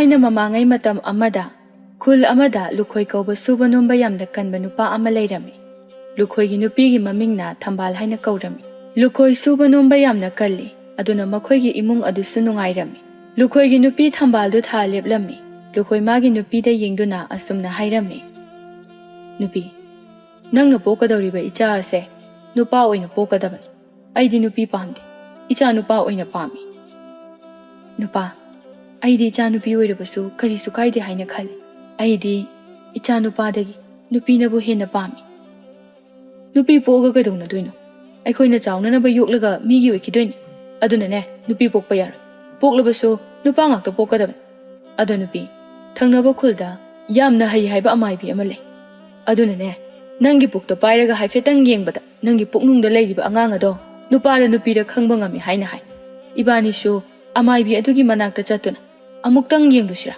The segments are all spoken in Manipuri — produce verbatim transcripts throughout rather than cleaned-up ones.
ꯑꯩꯅ ꯃꯃꯥꯡꯉꯩ ꯃꯇꯝ ꯑꯃꯗ ꯈꯨꯜ ꯑꯃꯗ ꯂꯨꯈꯣꯏ ꯀꯧꯕ ꯁꯨꯕ ꯅꯣꯝꯕ ꯌꯥꯝꯅ ꯀꯟꯕ ꯅꯨꯄꯥ ꯑꯃ ꯂꯩꯔꯝꯃꯤ꯫ ꯂꯨꯈꯣꯏꯒꯤ ꯅꯨꯄꯤꯒꯤ ꯃꯃꯤꯡꯅ ꯊꯝꯕꯥꯜ ꯍꯥꯏꯅ ꯀꯧꯔꯝꯃꯤ꯫ ꯂꯨꯈꯣꯏ ꯁꯨꯕ ꯅꯣꯝꯕ ꯌꯥꯝꯅ ꯀꯜꯂꯤ, ꯑꯗꯨꯅ ꯃꯈꯣꯏꯒꯤ ꯏꯃꯨꯡ ꯑꯗꯨꯁꯨ ꯅꯨꯡꯉꯥꯏꯔꯝꯃꯤ꯫ ꯂꯨꯈꯣꯏꯒꯤ ꯅꯨꯄꯤ ꯊꯝꯕꯥꯜꯗꯨ ꯊꯥ ꯂꯦꯞꯂꯝꯃꯤ꯫ ꯂꯨꯈꯣꯏ ꯃꯥꯒꯤ ꯅꯨꯄꯤꯗ ꯌꯦꯡꯗꯨꯅ ꯑꯁꯨꯝꯅ ꯍꯥꯏꯔꯝꯃꯤ, "ꯅꯨꯄꯤ, ꯅꯪꯅ ꯄꯣꯛꯀꯗꯧꯔꯤꯕ ꯏꯆꯥ ꯑꯁꯦ ꯅꯨꯄꯥ ꯑꯣꯏꯅ ꯄꯣꯛꯀꯗꯕꯅꯤ꯫ ꯑꯩꯗꯤ ꯅꯨꯄꯤ ꯄꯥꯝꯗꯦ, ꯏꯆꯥ ꯅꯨꯄꯥ ꯑꯣꯏꯅ ꯄꯥꯝꯃꯤ꯫ ꯅꯨꯄꯥ, ꯑꯩꯗꯤ ꯏꯆꯥ ꯅꯨꯄꯤ ꯑꯣꯏꯔꯕꯁꯨ ꯀꯔꯤꯁꯨ ꯀꯥꯏꯗꯦ ꯍꯥꯏꯅ ꯈꯜꯂꯤ꯫ ꯑꯩꯗꯤ ꯏꯆꯥ ꯅꯨꯄꯥꯗꯒꯤ ꯅꯨꯄꯤꯅꯕꯨ ꯍꯦꯟꯅ ꯄꯥꯝꯃꯤ꯫ ꯅꯨꯄꯤ ꯄꯣꯛꯑꯒ ꯀꯩꯗꯧꯅꯗꯣꯏꯅꯣ? ꯑꯩꯈꯣꯏꯅ ꯆꯥꯎꯅꯅꯕ ꯌꯣꯛꯂꯒ ꯃꯤꯒꯤ ꯑꯣꯏꯈꯤꯗꯣꯏꯅꯤ꯫ ꯑꯗꯨꯅꯅꯦ, ꯅꯨꯄꯤ ꯄꯣꯛꯄ ꯌꯥꯔꯣꯏ꯫ ꯄꯣꯛꯂꯕꯁꯨ ꯅꯨꯄꯥ ꯉꯥꯛꯇ ꯄꯣꯛꯀꯗꯕꯅꯤ꯫ ꯑꯗꯣ ꯅꯨꯄꯤ, ꯊꯪꯅꯕ ꯈꯨꯜꯗ ꯌꯥꯝꯅ ꯍꯩ ꯍꯥꯏꯕ ꯑꯃꯥꯏꯕꯤ ꯑꯃ ꯂꯩ꯫ ꯑꯗꯨꯅꯅꯦ, ꯅꯪꯒꯤ ꯄꯨꯛꯇ ꯄꯥꯏꯔꯒ ꯍꯥꯏꯐꯦꯠꯇꯪ ꯌꯦꯡꯕꯗ ꯅꯪꯒꯤ ꯄꯨꯛꯅꯨꯡꯗ ꯂꯩꯔꯤꯕ ꯑꯉꯥꯡ ꯑꯗꯣ ꯅꯨꯄꯥꯔ ꯅꯨꯄꯤꯔ ꯈꯪꯕ ꯉꯝꯃꯤ ꯍꯥꯏꯅ ꯍꯥꯏ꯫ ꯏꯕꯥꯅꯤꯁꯨ ꯑꯃꯥꯏꯕꯤ ꯑꯗꯨꯒꯤ ꯃꯅꯥꯛꯇ ꯆꯠꯇꯨꯅ ꯑꯃꯨꯛꯇꯪ ꯌꯦꯡꯂꯨꯁꯤꯔꯥ?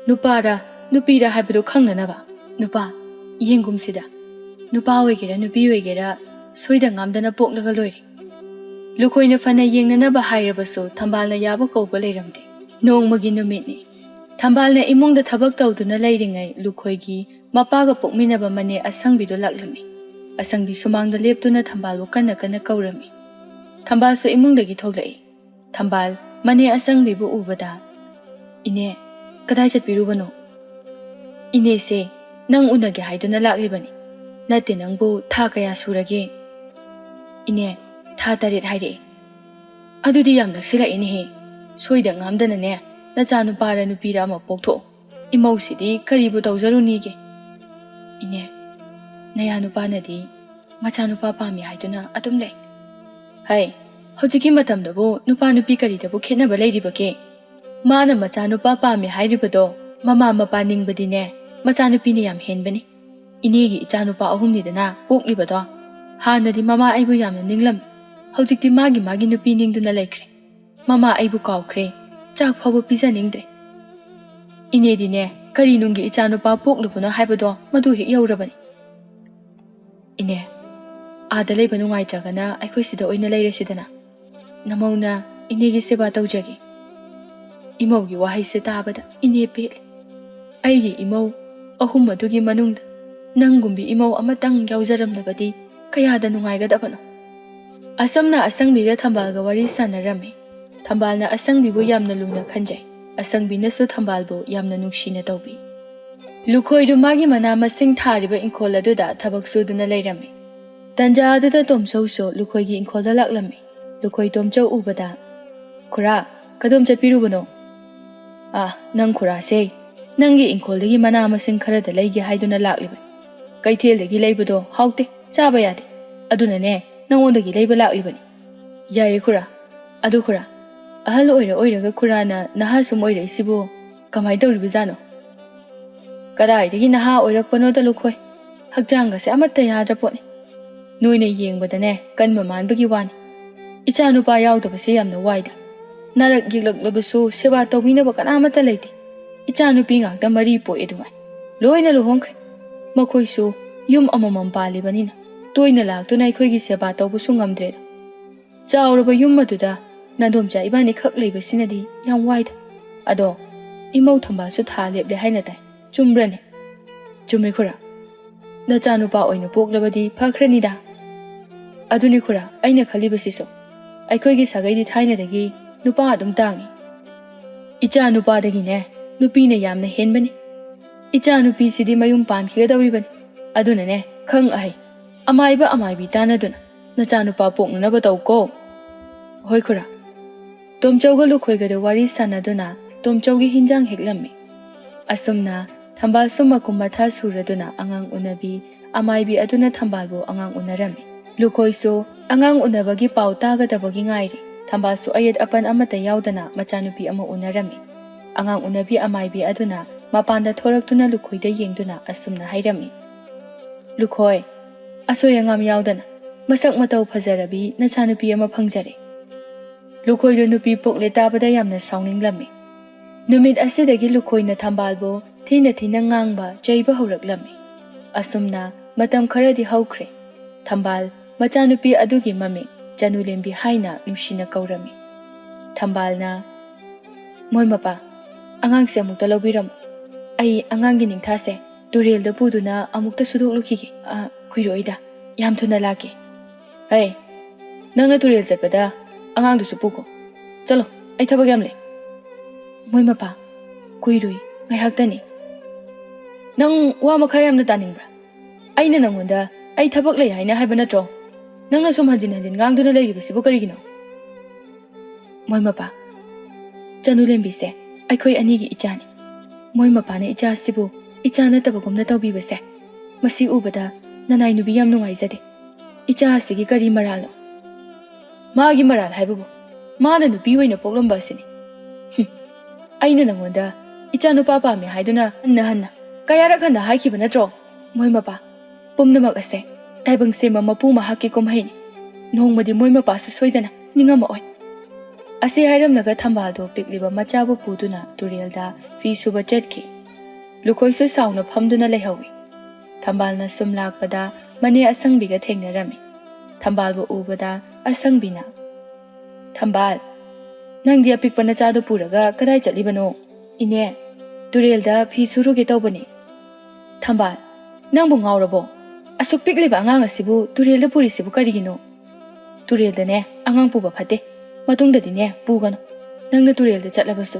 ꯅꯨꯄꯥꯔ ꯅꯨꯄꯤꯔ ꯍꯥꯏꯕꯗꯨ ꯈꯪꯅꯅꯕ꯫ ꯅꯨꯄꯥ, ꯌꯦꯡꯒꯨꯝꯁꯤꯗ꯫ ꯅꯨꯄꯥ ꯑꯣꯏꯒꯦꯔꯥ ꯅꯨꯄꯤ ꯑꯣꯏꯒꯦꯔꯥ ꯁꯣꯏꯗ ꯉꯥꯝꯗꯅ ꯄꯣꯛꯂꯒ ꯂꯣꯏꯔꯦ꯫" ꯂꯨꯈꯣꯏꯅ ꯐꯅ ꯌꯦꯡꯅꯅꯕ ꯍꯥꯏꯔꯕꯁꯨ ꯊꯝꯕꯥꯜꯅ ꯌꯥꯕ ꯀꯧꯕ ꯂꯩꯔꯝꯗꯦ꯫ ꯅꯣꯡꯃꯒꯤ ꯅꯨꯃꯤꯠꯅꯤ꯫ ꯊꯝꯕꯥꯜꯅ ꯏꯃꯨꯡꯗ ꯊꯕꯛ ꯇꯧꯗꯨꯅ ꯂꯩꯔꯤꯉꯩ ꯂꯨꯈꯣꯏꯒꯤ ꯃꯄꯥꯒ ꯄꯣꯛꯃꯤꯟꯅꯕ ꯃꯅꯦ ꯑꯁꯪꯕꯤꯗꯨ ꯂꯥꯛꯂꯝꯃꯤ꯫ ꯑꯁꯪꯕꯤ ꯁꯨꯃꯥꯡꯗ ꯂꯦꯞꯇꯨꯅ ꯊꯝꯕꯥꯜꯕꯨ ꯀꯟꯅ ꯀꯟꯅ ꯀꯧꯔꯝꯃꯤ꯫ ꯊꯝꯕꯥꯜꯁꯨ ꯏꯃꯨꯡꯗꯒꯤ ꯊꯣꯛꯂꯛꯏ꯫ ꯊꯝꯕꯥꯜ ꯃꯅꯦ ꯑꯁꯪꯕꯤꯕꯨ ꯎꯕꯗ, "ꯏꯅꯦ, ꯀꯗꯥꯏ ꯆꯠꯄꯤꯔꯨꯕꯅꯣ?" "ꯏꯅꯦꯁꯦ ꯅꯪ ꯎꯅꯒꯦ ꯍꯥꯏꯗꯨꯅ ꯂꯥꯛꯂꯤꯕꯅꯤ꯫ ꯅꯠꯇꯦ, ꯅꯪꯕꯨ ꯊꯥ ꯀꯌꯥ ꯁꯨꯔꯒꯦ?" "ꯏꯅꯦ, ꯊꯥ ꯇꯔꯦꯠ ꯍꯥꯏꯔꯛꯑꯦ꯫" "ꯑꯗꯨꯗꯤ ꯌꯥꯝ ꯅꯛꯁꯤꯜꯂꯛꯏꯅꯦꯍꯦ꯫ ꯁꯣꯏꯗ ꯉꯥꯝꯗꯅꯅꯦ, ꯅꯆꯥꯅꯨꯄꯥꯔ ꯅꯨꯄꯤꯔ ꯑꯃ ꯄꯣꯛꯊꯣꯛꯑꯣ꯫ ꯏꯃꯧꯁꯤꯗꯤ ꯀꯔꯤꯕꯨ ꯇꯧꯖꯔꯨꯅꯤꯒꯦ?" "ꯏꯅꯦ, ꯅꯌꯥ ꯅꯨꯄꯥꯅꯗꯤ ꯃꯆꯥꯅꯨꯄꯥ ꯄꯥꯝꯃꯤ ꯍꯥꯏꯗꯨꯅ ꯑꯗꯨꯝ ꯂꯩ꯫" "ꯍꯩ, ꯍꯧꯖꯤꯛꯀꯤ ꯃꯇꯝꯗꯕꯨ ꯅꯨꯄꯥ ꯅꯨꯄꯤ ꯀꯔꯤꯗꯕꯨ ꯈꯦꯠꯅꯕ ꯂꯩꯔꯤꯕꯒꯦ? ꯃꯥꯅ ꯃꯆꯥꯅꯨꯄꯥ ꯄꯥꯝꯃꯤ ꯍꯥꯏꯔꯤꯕꯗꯣ ꯃꯃꯥ ꯃꯄꯥ ꯅꯤꯡꯕꯗꯤꯅꯦ, ꯃꯆꯥꯅꯨꯄꯤꯅ ꯌꯥꯝ ꯍꯦꯟꯕꯅꯤ꯫ ꯏꯅꯦꯒꯤ ꯏꯆꯥꯅꯨꯄꯥ ꯑꯍꯨꯝꯅꯤꯗꯅ ꯄꯣꯛꯂꯤꯕꯗꯣ꯫ ꯍꯥꯟꯅꯗꯤ ꯃꯃꯥ ꯑꯩꯕꯨ ꯌꯥꯝꯅ ꯅꯤꯡꯂꯝꯃꯤ꯫ ꯍꯧꯖꯤꯛꯇꯤ ꯃꯥꯒꯤ ꯃꯥꯒꯤ ꯅꯨꯄꯤ ꯅꯤꯡꯗꯨꯅ ꯂꯩꯈ꯭ꯔꯦ꯫ ꯃꯃꯥ ꯑꯩꯕꯨ ꯀꯥꯎꯈ꯭ꯔꯦ꯫ ꯆꯥꯛ ꯐꯥꯎꯕ ꯄꯤꯖꯅꯤꯡꯗ꯭ꯔꯦ꯫ ꯏꯅꯦꯗꯤꯅꯦ, ꯀꯔꯤ ꯅꯨꯡꯒꯤ ꯏꯆꯥꯅꯨꯄꯥ ꯄꯣꯛꯂꯨꯕꯅꯣ ꯍꯥꯏꯕꯗꯣ ꯃꯗꯨ ꯍꯦꯛ ꯌꯧꯔꯕꯅꯤ꯫" "ꯏꯅꯦ, ꯑꯥꯗ ꯂꯩꯕ ꯅꯨꯡꯉꯥꯏꯇ꯭ꯔꯒꯅ ꯑꯩꯈꯣꯏ ꯁꯤꯗ ꯑꯣꯏꯅ ꯂꯩꯔꯁꯤꯗꯅ꯫ ꯅꯃꯧꯅ ꯏꯅꯦꯒꯤ ꯁꯦꯕꯥ ꯇꯧꯖꯒꯦ꯫" ꯏꯃꯧꯒꯤ ꯋꯥꯍꯩꯁꯦ ꯇꯥꯕꯗ ꯏꯅꯦ ꯄꯦꯜꯂꯦ꯫ ꯑꯩꯒꯤ ꯏꯃꯧ ꯑꯍꯨꯝ ꯑꯗꯨꯒꯤ ꯃꯅꯨꯡꯗ ꯅꯪꯒꯨꯝꯕꯤ ꯏꯃꯧ ꯑꯃꯇꯪ ꯌꯥꯎꯖꯔꯝꯂꯕꯗꯤ ꯀꯌꯥꯗ ꯅꯨꯡꯉꯥꯏꯒꯗꯕꯅꯣ꯫ ꯑꯁꯨꯝꯅ ꯑꯁꯪꯕꯤꯒ ꯊꯝꯕꯥꯜꯒ ꯋꯥꯔꯤ ꯁꯥꯟꯅꯔꯝꯃꯤ꯫ ꯊꯝꯕꯥꯜꯅ ꯑꯁꯪꯕꯤꯕꯨ ꯌꯥꯝꯅ ꯂꯨꯅ ꯈꯟꯖꯩ꯫ ꯑꯁꯪꯕꯤꯅꯁꯨ ꯊꯝꯕꯥꯜꯕꯨ ꯌꯥꯝꯅ ꯅꯨꯡꯁꯤꯅ ꯇꯧꯕꯤ꯫ ꯂꯨꯈꯣꯏꯗꯨ ꯃꯥꯒꯤ ꯃꯅꯥ ꯃꯁꯤꯡ ꯊꯥꯔꯤꯕ ꯏꯪꯈꯣꯜ ꯑꯗꯨꯗ ꯊꯕꯛ ꯁꯨꯗꯨꯅ ꯂꯩꯔꯝꯃꯤ꯫ ꯇꯟꯖꯥ ꯑꯗꯨꯗ ꯇꯣꯝꯆꯧꯁꯨ ꯂꯨꯈꯣꯏꯒꯤ ꯏꯪꯈꯣꯜꯗ ꯂꯥꯛꯂꯝꯃꯤ꯫ ꯂꯨꯈꯣꯏ ꯇꯣꯝꯆꯧ ꯎꯕꯗ, "ꯈꯨꯔꯥ, ꯀꯗꯣꯝ ꯆꯠꯄꯤꯔꯨꯕꯅꯣ?" "ꯑꯥ, ꯅꯪ ꯈꯨꯔꯥꯁꯦ, ꯅꯪꯒꯤ ꯏꯪꯈꯣꯜꯗꯒꯤ ꯃꯅꯥ ꯃꯁꯤꯡ ꯈꯔꯗ ꯂꯩꯒꯦ ꯍꯥꯏꯗꯨꯅ ꯂꯥꯛꯂꯤꯕꯅꯤ꯫ ꯀꯩꯊꯦꯜꯗꯒꯤ ꯂꯩꯕꯗꯣ ꯍꯥꯎꯇꯦ, ꯆꯥꯕ ꯌꯥꯗꯦ꯫ ꯑꯗꯨꯅꯅꯦ, ꯅꯉꯣꯟꯗꯒꯤ ꯂꯩꯕ ꯂꯥꯛꯂꯤꯕꯅꯤ꯫" "ꯌꯥꯏꯌꯦ ꯈꯨꯔꯥ꯫ ꯑꯗꯨ ꯈꯨꯔꯥ, ꯑꯍꯜ ꯑꯣꯏꯔ ꯑꯣꯏꯔꯒ ꯈꯨꯔꯥꯅ ꯅꯍꯥ ꯁꯨꯝ ꯑꯣꯏꯔꯛꯏꯁꯤꯕꯨ ꯀꯃꯥꯏꯅ ꯇꯧꯔꯤꯕꯖꯥꯠꯅꯣ?" "ꯀꯗꯥꯏꯗꯒꯤ ꯅꯍꯥ ꯑꯣꯏꯔꯛꯄꯅꯣꯗ ꯂꯨꯈꯣꯏ꯫ ꯍꯛꯆꯥꯡꯒꯁꯦ ꯑꯃꯠꯇ ꯌꯥꯗ꯭ꯔ ꯄꯣꯠꯅꯤ꯫ ꯅꯣꯏꯅ ꯌꯦꯡꯕꯗꯅꯦ ꯀꯟꯕ ꯃꯥꯟꯕꯒꯤ ꯋꯥꯅꯤ꯫ ꯏꯆꯥ ꯅꯨꯄꯥ ꯌꯥꯎꯗꯕꯁꯦ ꯌꯥꯝꯅ ꯋꯥꯏꯗ꯫ ꯅꯥꯔꯛ ꯌꯦꯛꯂꯛꯂꯕꯁꯨ ꯁꯦꯕꯥ ꯇꯧꯕꯤꯅꯕ ꯀꯅꯥꯃꯠꯇ ꯂꯩꯇꯦ꯫ ꯏꯆꯥ ꯅꯨꯄꯤ ꯉꯥꯛꯇ ꯃꯔꯤ ꯄꯣꯛꯑꯦ ꯑꯗꯨꯉꯥꯏ꯫ ꯂꯣꯏꯅ ꯂꯨꯍꯣꯡꯈ꯭ꯔꯦ꯫ ꯃꯈꯣꯏꯁꯨ ꯌꯨꯝ ꯑꯃꯃꯝ ꯄꯥꯜꯂꯤꯕꯅꯤꯅ ꯇꯣꯏꯅ ꯂꯥꯛꯇꯨꯅ ꯑꯩꯈꯣꯏꯒꯤ ꯁꯦꯕꯥ ꯇꯧꯕꯁꯨ ꯉꯝꯗ꯭ꯔꯦꯗ꯫ ꯆꯥꯎꯔꯕ ꯌꯨꯝ ꯑꯗꯨꯗ ꯅꯥꯗꯣꯝꯆꯥ ꯏꯕꯥꯅꯤꯈꯛ ꯂꯩꯕꯁꯤꯅꯗꯤ ꯌꯥꯝ ꯋꯥꯏꯗ꯫ ꯑꯗꯣ ꯏꯃꯧ ꯊꯝꯕꯥꯜꯁꯨ ꯊꯥ ꯂꯦꯞꯂꯦ ꯍꯥꯏꯅ ꯇꯥꯏ꯫ ꯆꯨꯝꯕ꯭ꯔꯅꯦ?" "ꯆꯨꯝꯃꯤ ꯈꯨꯔꯥ꯫ ꯅꯆꯥꯅꯨꯄꯥ ꯑꯣꯏꯅ ꯄꯣꯛꯂꯕꯗꯤ ꯐꯈ꯭ꯔꯅꯤꯗ꯫" "ꯑꯗꯨꯅꯤ ꯈꯨꯔꯥ, ꯑꯩꯅ ꯈꯜꯂꯤꯕꯁꯤꯁꯨ꯫ ꯑꯩꯈꯣꯏꯒꯤ ꯁꯥꯒꯩꯗꯤ ꯊꯥꯏꯅꯗꯒꯤ ꯅꯨꯄꯥ ꯑꯗꯨꯝ ꯇꯥꯡꯉꯤ꯫ ꯏꯆꯥ ꯅꯨꯄꯥꯗꯒꯤꯅꯦ ꯅꯨꯄꯤꯅ ꯌꯥꯝꯅ ꯍꯦꯟꯕꯅꯤ꯫ ꯏꯆꯥ ꯅꯨꯄꯤꯁꯤꯗꯤ ꯃꯌꯨꯝ ꯄꯥꯟꯈꯤꯒꯗꯧꯔꯤꯕꯅꯤ꯫ ꯑꯗꯨꯅꯅꯦ, ꯈꯪ ꯑꯍꯩ, ꯑꯃꯥꯏꯕ ꯑꯃꯥꯏꯕꯤ ꯇꯥꯟꯅꯗꯨꯅ ꯅꯆꯥꯅꯨꯄꯥ ꯄꯣꯛꯅꯅꯕ ꯇꯧꯀꯣ꯫" "ꯍꯣꯏ ꯈꯨꯔꯥ꯫" ꯇꯣꯝꯆꯧꯒ ꯂꯨꯈꯣꯏꯒꯗ ꯋꯥꯔꯤ ꯁꯥꯟꯅꯗꯨꯅ ꯇꯣꯝꯆꯧꯒꯤ ꯍꯤꯟꯖꯥꯡ ꯍꯦꯛꯂꯝꯃꯤ꯫ ꯑꯁꯨꯝꯅ ꯊꯝꯕꯥꯜꯁꯨ ꯃꯀꯨꯝ ꯃꯊꯥ ꯁꯨꯔꯗꯨꯅ ꯑꯉꯥꯡ ꯎꯅꯕꯤ ꯑꯃꯥꯏꯕꯤ ꯑꯗꯨꯅ ꯊꯝꯕꯥꯜꯕꯨ ꯑꯉꯥꯡ ꯎꯅꯔꯝꯃꯤ꯫ ꯂꯨꯈꯣꯏꯁꯨ ꯑꯉꯥꯡ ꯎꯅꯕꯒꯤ ꯄꯥꯎ ꯇꯥꯒꯗꯕꯒꯤ ꯉꯥꯏꯔꯤ꯫ ꯊꯝꯕꯥꯜꯁꯨ ꯑꯌꯦꯠ ꯑꯄꯟ ꯑꯃꯠꯇ ꯌꯥꯎꯗꯅ ꯃꯆꯥꯅꯨꯄꯤ ꯑꯃ ꯎꯅꯔꯝꯃꯤ꯫ ꯑꯉꯥꯡ ꯎꯅꯕꯤ ꯑꯃꯥꯏꯕꯤ ꯑꯗꯨꯅ ꯃꯄꯥꯟꯗ ꯊꯣꯔꯛꯇꯨꯅ ꯂꯨꯈꯣꯏꯗ ꯌꯦꯡꯗꯨꯅ ꯑꯁꯨꯝꯅ ꯍꯥꯏꯔꯝꯃꯤ, "ꯂꯨꯈꯣꯏ, ꯑꯁꯣꯏ ꯑꯉꯥꯝ ꯌꯥꯎꯗꯅ ꯃꯁꯛ ꯃꯇꯧ ꯐꯖꯔꯕꯤ ꯅꯆꯥꯅꯨꯄꯤ ꯑꯃ ꯐꯪꯖꯔꯦ꯫" ꯂꯨꯈꯣꯏꯗꯨ ꯅꯨꯄꯤ ꯄꯣꯛꯂꯦ ꯇꯥꯕꯗ ꯌꯥꯝꯅ ꯁꯥꯎꯅꯤꯡꯂꯝꯃꯤ꯫ ꯅꯨꯃꯤꯠ ꯑꯁꯤꯗꯒꯤ ꯂꯨꯈꯣꯏꯅ ꯊꯝꯕꯥꯜꯕꯨ ꯊꯤꯅ ꯊꯤꯅ ꯉꯥꯡꯕ, ꯆꯩꯕ ꯍꯧꯔꯛꯂꯝꯃꯤ꯫ ꯑꯁꯨꯝꯅ ꯃꯇꯝ ꯈꯔꯗꯤ ꯍꯧꯈ꯭ꯔꯦ꯫ ꯊꯝꯕꯥꯜ ꯃꯆꯥꯅꯨꯄꯤ ꯑꯗꯨꯒꯤ ꯃꯃꯤꯡ ꯆꯅꯨꯂꯦꯝꯕꯤ ꯍꯥꯏꯅ ꯅꯨꯡꯁꯤꯅ ꯀꯧꯔꯝꯃꯤ꯫ ꯊꯝꯕꯥꯜꯅ, "ꯃꯣꯏ ꯃꯄꯥ, ꯑꯉꯥꯡꯁꯦ ꯑꯃꯨꯛꯇ ꯂꯧꯕꯤꯔꯝꯃꯨ꯫ ꯑꯩ ꯑꯉꯥꯡꯒꯤ ꯅꯤꯡꯊꯥꯁꯦ ꯇꯨꯔꯦꯜꯗ ꯄꯨꯗꯨꯅ ꯑꯃꯨꯛꯇ ꯁꯨꯗꯣꯛꯂꯨꯈꯤꯒꯦ꯫ ꯑ, ꯀꯨꯏꯔꯣꯏꯗ, ꯌꯥꯝ ꯊꯨꯅ ꯂꯥꯛꯀꯦ꯫ ꯍꯩ, ꯅꯪꯅ ꯇꯨꯔꯦꯜ ꯆꯠꯄꯗ ꯑꯉꯥꯡꯗꯨꯁꯨ ꯄꯨꯈꯣ꯫ ꯆꯠꯂꯣ, ꯑꯩ ꯊꯕꯛ ꯌꯥꯝ ꯂꯩ꯫" "ꯃꯣꯏ ꯃꯄꯥ, ꯀꯨꯏꯔꯣꯏ, ꯉꯥꯏꯍꯥꯛꯇꯅꯤ꯫" "ꯅꯪ ꯋꯥ ꯃꯈꯥ ꯌꯥꯝꯅ ꯇꯥꯅꯤꯡꯕ꯭ꯔꯥ? ꯑꯩꯅ ꯅꯪꯉꯣꯟꯗ ꯑꯩ ꯊꯕꯛ ꯂꯩ ꯍꯥꯏꯅ ꯍꯥꯏꯕ ꯅꯠꯇ꯭ꯔꯣ? ꯅꯪꯅ ꯁꯨꯝ ꯍꯟꯖꯤꯟ ꯍꯟꯖꯤꯟ ꯉꯥꯡꯗꯨꯅ ꯂꯩꯔꯤꯕꯁꯤꯕꯨ ꯀꯔꯤꯒꯤꯅꯣ?" "ꯃꯣꯏ ꯃꯄꯥ, ꯆꯅꯨ ꯂꯦꯝꯕꯤꯁꯦ ꯑꯩꯈꯣꯏ ꯑꯅꯤꯒꯤ ꯏꯆꯥꯅꯤ꯫ ꯃꯣꯏ ꯃꯄꯥꯅ ꯏꯆꯥ ꯑꯁꯤꯕꯨ ꯏꯆꯥ ꯅꯠꯇꯕꯒꯨꯝꯅ ꯇꯧꯕꯤꯕꯁꯦ, ꯃꯁꯤ ꯎꯕꯗ ꯅꯅꯥꯏ ꯅꯨꯕꯤ ꯌꯥꯝ ꯅꯨꯡꯉꯥꯏꯖꯗꯦ꯫ ꯏꯆꯥ ꯑꯁꯤꯒꯤ ꯀꯔꯤ ꯃꯔꯥꯜꯅꯣ?" "ꯃꯥꯒꯤ ꯃꯔꯥꯜ ꯍꯥꯏꯕꯕꯨ ꯃꯥꯅ ꯅꯨꯄꯤ ꯑꯣꯏꯅ ꯄꯣꯛꯂꯝꯕ ꯑꯁꯤꯅꯤ꯫ ꯍꯨꯝ, ꯑꯩꯅ ꯅꯪꯉꯣꯟꯗ ꯏꯆꯥ ꯅꯨꯄꯥ ꯄꯥꯝꯃꯤ ꯍꯥꯏꯗꯨꯅ ꯍꯟꯅ ꯍꯟꯅ ꯀꯌꯥꯔꯛ ꯍꯟꯅ ꯍꯥꯏꯈꯤꯕ ꯅꯠꯇ꯭ꯔꯣ? ꯃꯣꯏ ꯃꯄꯥ, ꯄꯨꯝꯅꯃꯛ ꯑꯁꯦ ꯇꯥꯏꯕꯪ ꯁꯦꯝꯕ ꯃꯄꯨ ꯃꯍꯥꯛꯀꯤ ꯀꯨꯝꯍꯩꯅꯤ꯫ ꯅꯣꯡꯃꯗꯤ ꯃꯣꯏ ꯃꯄꯥꯁꯨ ꯁꯣꯏꯗꯅ ꯅꯤꯡꯉꯝꯃꯛꯑꯣꯏ꯫" ꯑꯁꯤ ꯍꯥꯏꯔꯝꯂꯒ ꯊꯝꯕꯥꯜꯗꯣ ꯄꯤꯛꯂꯤꯕ ꯃꯆꯥꯕꯨ ꯄꯨꯗꯨꯅ ꯇꯨꯔꯦꯜꯗ ꯐꯤ ꯁꯨꯕ ꯆꯠꯈꯤ꯫ ꯂꯨꯈꯣꯏꯁꯨ ꯁꯥꯎꯅ ꯐꯝꯗꯨꯅ ꯂꯩꯍꯧꯏ꯫ ꯊꯝꯕꯥꯜꯅ ꯁꯨꯝ ꯂꯥꯛꯄꯗ ꯃꯅꯦ ꯑꯁꯪꯕꯤꯒ ꯊꯦꯡꯅꯔꯝꯃꯤ꯫ ꯊꯝꯕꯥꯜꯕꯨ ꯎꯕꯗ ꯑꯁꯪꯕꯤꯅ, "ꯊꯝꯕꯥꯜ, ꯅꯪꯗꯤ ꯑꯄꯤꯛꯄ ꯅꯆꯥꯗꯨ ꯄꯨꯔꯒ ꯀꯗꯥꯏ ꯆꯠꯂꯤꯕꯅꯣ?" "ꯏꯅꯦ, ꯇꯨꯔꯦꯜꯗ ꯐꯤ ꯁꯨꯔꯨꯒꯦ ꯇꯧꯕꯅꯤ꯫" "ꯊꯝꯕꯥꯜ, ꯅꯪꯕꯨ ꯉꯥꯎꯔꯕꯣ? ꯑꯁꯨꯛ ꯄꯤꯛꯂꯤꯕ ꯑꯉꯥꯡ ꯑꯁꯤꯕꯨ ꯇꯨꯔꯦꯜꯗ ꯄꯨꯔꯤꯁꯤꯕꯨ ꯀꯔꯤꯒꯤꯅꯣ?" "ꯇꯨꯔꯦꯜꯗꯅꯦ ꯑꯉꯥꯡ ꯄꯨꯕ ꯐꯠꯇꯦ꯫ ꯃꯇꯨꯡꯗꯗꯤꯅꯦ ꯄꯨꯒꯅꯨ꯫ ꯅꯪꯅ ꯇꯨꯔꯦꯜꯗ ꯆꯠꯂꯕꯁꯨ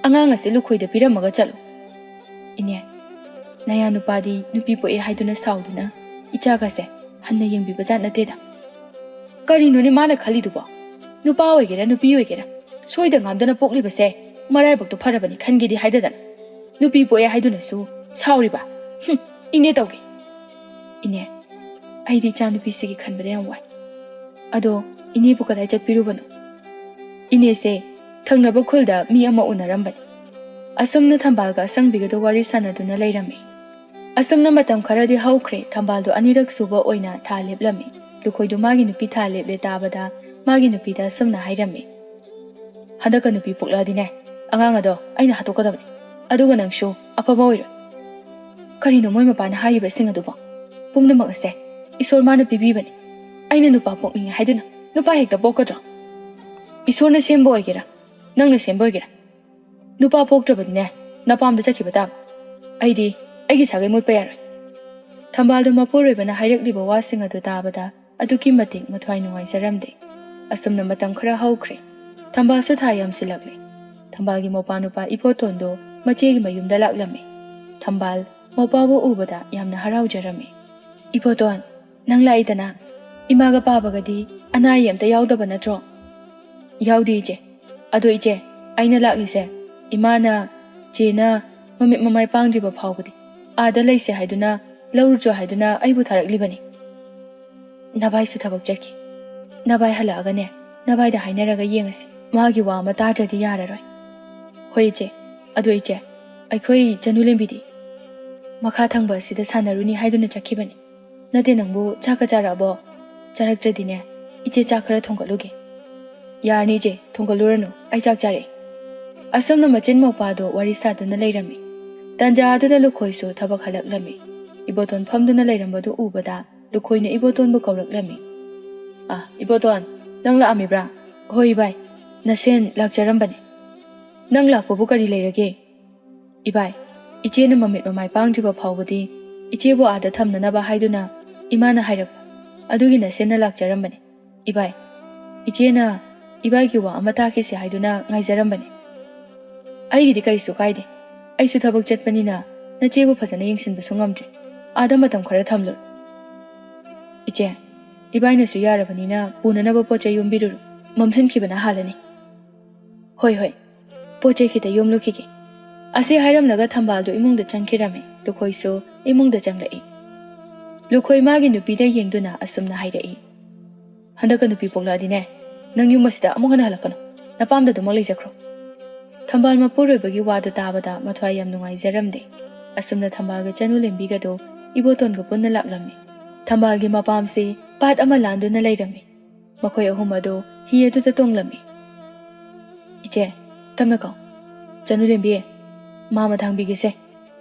ꯑꯉꯥꯡ ꯑꯁꯤ ꯂꯨꯈꯣꯏꯗ ꯄꯤꯔꯝꯃꯒ ꯆꯠꯂꯨ꯫" "ꯏꯅꯦ, ꯅꯌꯥ ꯅꯨꯄꯥꯗꯤ ꯅꯨꯄꯤ ꯄꯣꯛꯑꯦ ꯍꯥꯏꯗꯨꯅ ꯁꯥꯎꯗꯨꯅ ꯏꯆꯥꯒꯁꯦ ꯍꯟꯅ ꯌꯦꯡꯕꯤꯕ ꯖꯥꯠ ꯅꯠꯇꯦꯗ꯫" "ꯀꯔꯤꯅꯣꯅꯦ ꯃꯥꯅ ꯈꯜꯂꯤꯗꯨꯕꯣ? ꯅꯨꯄꯥ ꯑꯣꯏꯒꯦꯔꯥ ꯅꯨꯄꯤ ꯑꯣꯏꯒꯦꯔꯥ ꯁꯣꯏꯗ ꯉꯥꯝꯗꯅ ꯄꯣꯛꯂꯤꯕꯁꯦ ꯃꯔꯥꯏꯕꯛꯇꯣ ꯐꯔꯕꯅꯤ ꯈꯟꯒꯦꯗꯤ ꯍꯥꯏꯗꯗꯅ ꯅꯨꯄꯤ ꯄꯣꯛꯑꯦ ꯍꯥꯏꯗꯨꯅꯁꯨ ꯁꯥꯎꯔꯤꯕ꯫ ꯍꯨꯝ, ꯏꯅꯦ ꯇꯧꯒꯦ꯫" "ꯏꯅꯦ, ꯑꯩꯗꯤ ꯏꯆꯥꯅꯨꯄꯤꯁꯤꯒꯤ ꯈꯟꯕꯗ ꯌꯥꯝ ꯋꯥꯏ꯫ ꯑꯗꯣ ꯏꯅꯦꯕꯨ ꯀꯗꯥꯏ ꯆꯠꯄꯤꯔꯨꯕꯅꯣ?" "ꯏꯅꯦꯁꯦ ꯊꯪꯅꯕ ꯈꯨꯜꯗ ꯃꯤ ꯑꯃ ꯎꯅꯔꯝꯕꯅꯤ꯫" ꯑꯁꯨꯝꯅ ꯊꯝꯕꯥꯜꯒ ꯑꯁꯪꯕꯤꯒꯗꯣ ꯋꯥꯔꯤ ꯁꯥꯟꯅꯗꯨꯅ ꯂꯩꯔꯝꯃꯤ꯫ ꯑꯁꯨꯝꯅ ꯃꯇꯝ ꯈꯔꯗꯤ ꯍꯧꯈ꯭ꯔꯦ꯫ ꯊꯝꯕꯥꯜꯗꯣ ꯑꯅꯤꯔꯛ ꯁꯨꯕ ꯑꯣꯏꯅ ꯊꯥ ꯂꯦꯞꯂꯝꯃꯤ꯫ ꯂꯨꯈꯣꯏꯗꯣ ꯃꯥꯒꯤ ꯅꯨꯄꯤ ꯊꯥ ꯂꯦꯞꯂꯦ ꯇꯥꯕꯗ ꯃꯥꯒꯤ ꯅꯨꯄꯤꯗ ꯑꯁꯨꯝꯅ ꯍꯥꯏꯔꯝꯃꯤ, "ꯍꯟꯗꯛꯀ ꯅꯨꯄꯤ ꯄꯣꯛꯂꯛꯑꯗꯤꯅꯦ, ꯑꯉꯥꯡ ꯑꯗꯣ ꯑꯩꯅ ꯍꯥꯠꯇꯣꯛꯀꯗꯕꯅꯤ꯫ ꯑꯗꯨꯒ ꯅꯪꯁꯨ ꯑꯐꯕ ꯑꯣꯏꯔꯣꯏ꯫" "ꯀꯔꯤꯅꯣ ꯃꯣꯏ ꯃꯄꯥꯅ ꯍꯥꯏꯔꯤꯕꯁꯤꯡ ꯑꯗꯨꯕꯣ? ꯄꯨꯝꯅꯃꯛ ꯑꯁꯦ ꯏꯁꯣꯔ ꯃꯥꯅ ꯄꯤꯕꯤꯕꯅꯤ꯫ ꯑꯩꯅ ꯅꯨꯄꯥ ꯄꯣꯛꯅꯤꯡꯉꯦ ꯍꯥꯏꯗꯨꯅ ꯅꯨꯄꯥ ꯍꯦꯛꯇ ꯄꯣꯛꯀꯗ꯭ꯔꯣ? ꯏꯁꯣꯔꯅ ꯁꯦꯝꯕ ꯑꯣꯏꯒꯦꯔꯥ, ꯅꯪꯅ ꯁꯦꯝꯕ ꯑꯣꯏꯒꯦꯔꯥ, ꯅꯨꯄꯥ ꯄꯣꯛꯇ꯭ꯔꯕꯅꯤꯅꯦ, ꯅꯄꯥꯝꯗ ꯆꯠꯈꯤꯕ ꯇꯥꯕ꯫ ꯑꯩꯗꯤ ꯑꯩꯒꯤ ꯁꯥꯒꯩ ꯃꯨꯠꯄ ꯌꯥꯔꯣꯏ꯫ ꯊꯝꯕꯥꯜꯗꯣ ꯃꯄꯨꯔꯣꯏꯕꯅ ꯍꯥꯏꯔꯛꯂꯤꯕ ꯋꯥꯁꯤꯡ ꯑꯗꯨ ꯇꯥꯕꯗ ꯑꯗꯨꯛꯀꯤ ꯃꯇꯤꯛ ꯃꯊ꯭ꯋꯥꯏ ꯅꯨꯡꯉꯥꯏꯖꯔꯝꯗꯦ꯫ ꯑꯁꯨꯝꯅ ꯃꯇꯝ ꯈꯔ ꯍꯧꯈ꯭ꯔꯦ꯫ ꯊꯝꯕꯥꯜꯁꯨ ꯊꯥ ꯌꯥꯝꯁꯤꯜꯂꯛꯂꯦ꯫ ꯊꯝꯕꯥꯜꯒꯤ ꯃꯧꯄꯥ ꯅꯨꯄꯥ ꯏꯕꯣꯇꯣꯟꯗꯣ ꯃꯆꯦꯒꯤ ꯃꯌꯨꯝꯗ ꯂꯥꯛꯂꯝꯃꯤ꯫ ꯊꯝꯕꯥꯜ ꯃꯧꯄꯥꯕꯨ ꯎꯕꯗ ꯌꯥꯝꯅ ꯍꯔꯥꯎꯖꯔꯝꯃꯤ꯫ "ꯏꯕꯣꯇꯣꯟ, ꯅꯪ ꯂꯥꯛꯏꯗꯅ? ꯏꯃꯥꯒ ꯄꯥꯕꯒꯗꯤ ꯑꯅꯥ ꯑꯌꯦꯛ ꯑꯝꯇ ꯌꯥꯎꯗꯕ ꯅꯠꯇ꯭ꯔꯣ?" "ꯌꯥꯎꯗꯦ, ꯏꯆꯦ꯫ ꯑꯗꯣ ꯏꯆꯦ, ꯑꯩꯅ ꯂꯥꯛꯂꯤꯁꯦ ꯏꯃꯥꯅ, ꯆꯦꯅ ꯃꯃꯤꯠ ꯃꯃꯥꯏ ꯄꯥꯡꯗ꯭ꯔꯤꯕ ꯐꯥꯎꯕꯗꯤ ꯑꯥꯗ ꯂꯩꯁꯦ ꯍꯥꯏꯗꯨꯅ, ꯂꯧꯔꯨꯆꯣ ꯍꯥꯏꯗꯨꯅ ꯑꯩꯕꯨ ꯊꯥꯔꯛꯂꯤꯕꯅꯤ꯫ ꯅꯚꯥꯏꯁꯨ ꯊꯕꯛ ꯆꯠꯈꯤ꯫ ꯅꯚꯥꯏ ꯍꯜꯂꯛꯑꯒꯅꯦ, ꯅꯚꯥꯏꯗ ꯍꯥꯏꯅꯔꯒ ꯌꯦꯡꯉꯁꯤ꯫ ꯃꯥꯒꯤ ꯋꯥ ꯑꯃ ꯇꯥꯗ꯭ꯔꯗꯤ ꯌꯥꯔꯔꯣꯏ꯫" "ꯍꯣꯏ ꯏꯆꯦ꯫ ꯑꯗꯣ ꯏꯆꯦ, ꯑꯩꯈꯣꯏ ꯆꯅꯨ ꯂꯦꯝꯕꯤꯗꯤ?" "ꯃꯈꯥ ꯊꯪꯕ ꯑꯁꯤꯗ ꯁꯥꯟꯅꯔꯨꯅꯤ ꯍꯥꯏꯗꯨꯅ ꯆꯠꯈꯤꯕꯅꯤ꯫ ꯅꯠꯇꯦ, ꯅꯪꯕꯨ ꯆꯥꯛꯀ ꯆꯥꯔꯛꯑꯕꯣ? ꯆꯥꯔꯛꯇ꯭ꯔꯗꯤꯅꯦ, ꯏꯆꯦ ꯆꯥꯛ ꯈꯔ ꯊꯣꯡꯒꯠꯂꯨꯒꯦ꯫" "ꯌꯥꯔꯅꯤ ꯏꯆꯦ, ꯊꯣꯡꯒꯠꯂꯨꯔꯅꯨ, ꯑꯩ ꯆꯥꯛ ꯆꯥꯔꯛꯑꯦ꯫" ꯑꯁꯨꯝꯅ ꯃꯆꯤꯟ ꯃꯧꯄꯥꯗꯣ ꯋꯥꯔꯤ ꯁꯥꯗꯨꯅ ꯂꯩꯔꯝꯃꯤ꯫ ꯇꯟꯖꯥ ꯑꯗꯨꯗ ꯂꯨꯈꯣꯏꯁꯨ ꯊꯕꯛ ꯍꯜꯂꯛꯂꯝꯃꯤ꯫ ꯏꯕꯣꯇꯣꯟ ꯐꯝꯗꯨꯅ ꯂꯩꯔꯝꯕꯗꯨ ꯎꯕꯗ ꯂꯨꯈꯣꯏꯅ ꯏꯕꯣꯇꯣꯟꯕꯨ ꯀꯧꯔꯛꯂꯝꯃꯤ꯫ "ꯑ, ꯏꯕꯣꯇꯣꯟ, ꯅꯪ ꯂꯥꯛꯑꯝꯃꯤꯕ꯭ꯔꯥ?" "ꯍꯣꯏ ꯏꯕꯥꯏ, ꯅꯁꯦꯟ ꯂꯥꯛꯆꯔꯝꯕꯅꯤ꯫" "ꯅꯪ ꯂꯥꯛꯄꯕꯨ ꯀꯔꯤ ꯂꯩꯔꯒꯦ?" "ꯏꯕꯥꯏ, ꯏꯆꯦꯅ ꯃꯃꯤꯠ ꯃꯃꯥꯏ ꯄꯥꯡꯗ꯭ꯔꯤꯕ ꯐꯥꯎꯕꯗꯤ ꯏꯆꯦꯕꯨ ꯑꯥꯗ ꯊꯝꯅꯅꯕ ꯍꯥꯏꯗꯨꯅ ꯏꯃꯥꯅ ꯍꯥꯏꯔꯛꯄ꯫ ꯑꯗꯨꯒꯤ ꯅꯁꯦꯟꯅ ꯂꯥꯛꯆꯔꯝꯕꯅꯤ꯫ ꯏꯕꯥꯏ, ꯏꯆꯦꯅ ꯏꯕꯥꯏꯒꯤ ꯋꯥ ꯑꯃ ꯇꯥꯈꯤꯁꯤ ꯍꯥꯏꯗꯨꯅ ꯉꯥꯏꯖꯔꯝꯕꯅꯤ꯫" "ꯑꯩꯒꯤꯗꯤ ꯀꯔꯤꯁꯨ ꯀꯥꯏꯗꯦ꯫ ꯑꯩꯁꯨ ꯊꯕꯛ ꯆꯠꯄꯅꯤꯅ ꯅꯆꯦꯕꯨ ꯐꯖꯅ ꯌꯦꯡꯁꯤꯟꯕꯁꯨ ꯉꯝꯗ꯭ꯔꯦ꯫ ꯑꯥꯗ ꯃꯇꯝ ꯈꯔ ꯊꯝꯂꯨꯔꯣ꯫" "ꯏꯆꯦ, ꯏꯕꯥꯏꯅꯁꯨ ꯌꯥꯔꯕꯅꯤꯅ ꯄꯨꯅꯅꯕ ꯄꯣꯠ ꯆꯩ ꯌꯣꯝꯕꯤꯔꯨꯔꯣ꯫ ꯃꯝꯁꯤꯟꯈꯤꯕꯅ ꯍꯥꯜꯂꯅꯤ꯫" "ꯍꯣꯏ, ꯍꯣꯏ꯫ ꯄꯣꯠ ꯆꯩ ꯈꯤꯇ ꯌꯣꯝꯂꯨꯈꯤꯒꯦ꯫" ꯑꯁꯤ ꯍꯥꯏꯔꯝꯂꯒ ꯊꯝꯕꯥꯜꯗꯨ ꯏꯃꯨꯡꯗ ꯆꯪꯈꯤꯔꯝꯃꯤ꯫ ꯂꯨꯈꯣꯏꯁꯨ ꯏꯃꯨꯡꯗ ꯆꯪꯂꯛꯏ꯫ ꯂꯨꯈꯣꯏ ꯃꯥꯒꯤ ꯅꯨꯄꯤꯗ ꯌꯦꯡꯗꯨꯅ ꯑꯁꯨꯝꯅ ꯍꯥꯏꯔꯛꯏ, "ꯍꯟꯗꯛꯀ ꯅꯨꯄꯤ ꯄꯣꯛꯂꯛꯑꯗꯤꯅꯦ, ꯅꯪ ꯌꯨꯝ ꯑꯁꯤꯗ ꯑꯃꯨꯛ ꯍꯟꯅ ꯍꯜꯂꯛꯀꯅꯨ꯫ ꯅꯄꯥꯝꯗ ꯑꯗꯨꯃꯛ ꯂꯩꯖꯈ꯭ꯔꯣ꯫" ꯊꯝꯕꯥꯜ ꯃꯄꯨꯔꯣꯏꯕꯒꯤ ꯋꯥꯗꯨ ꯇꯥꯕꯗ ꯃꯊ꯭ꯋꯥꯏ ꯌꯥꯝ ꯅꯨꯡꯉꯥꯏꯖꯔꯝꯗꯦ꯫ ꯑꯁꯨꯝꯅ ꯊꯝꯕꯥꯜꯒ ꯆꯅꯨ ꯂꯦꯝꯕꯤꯒꯗꯨ ꯏꯕꯣꯇꯣꯟꯒ ꯄꯨꯟꯅ ꯂꯥꯛꯂꯝꯃꯤ꯫ ꯊꯝꯕꯥꯜꯒꯤ ꯃꯄꯥꯝꯁꯤ ꯄꯥꯠ ꯑꯃ ꯂꯥꯟꯗꯨꯅ ꯂꯩꯔꯝꯃꯤ꯫ ꯃꯈꯣꯏ ꯑꯍꯨꯝ ꯑꯗꯨ ꯍꯤ ꯑꯗꯨꯗ ꯇꯣꯡꯂꯝꯃꯤ꯫ "ꯏꯆꯦ, ꯇꯞꯅ ꯀꯥꯎ꯫ ꯆꯅꯨ ꯂꯦꯝꯕꯤ, ꯃꯥꯃ ꯊꯥꯡꯕꯤꯒꯦꯁꯦ꯫"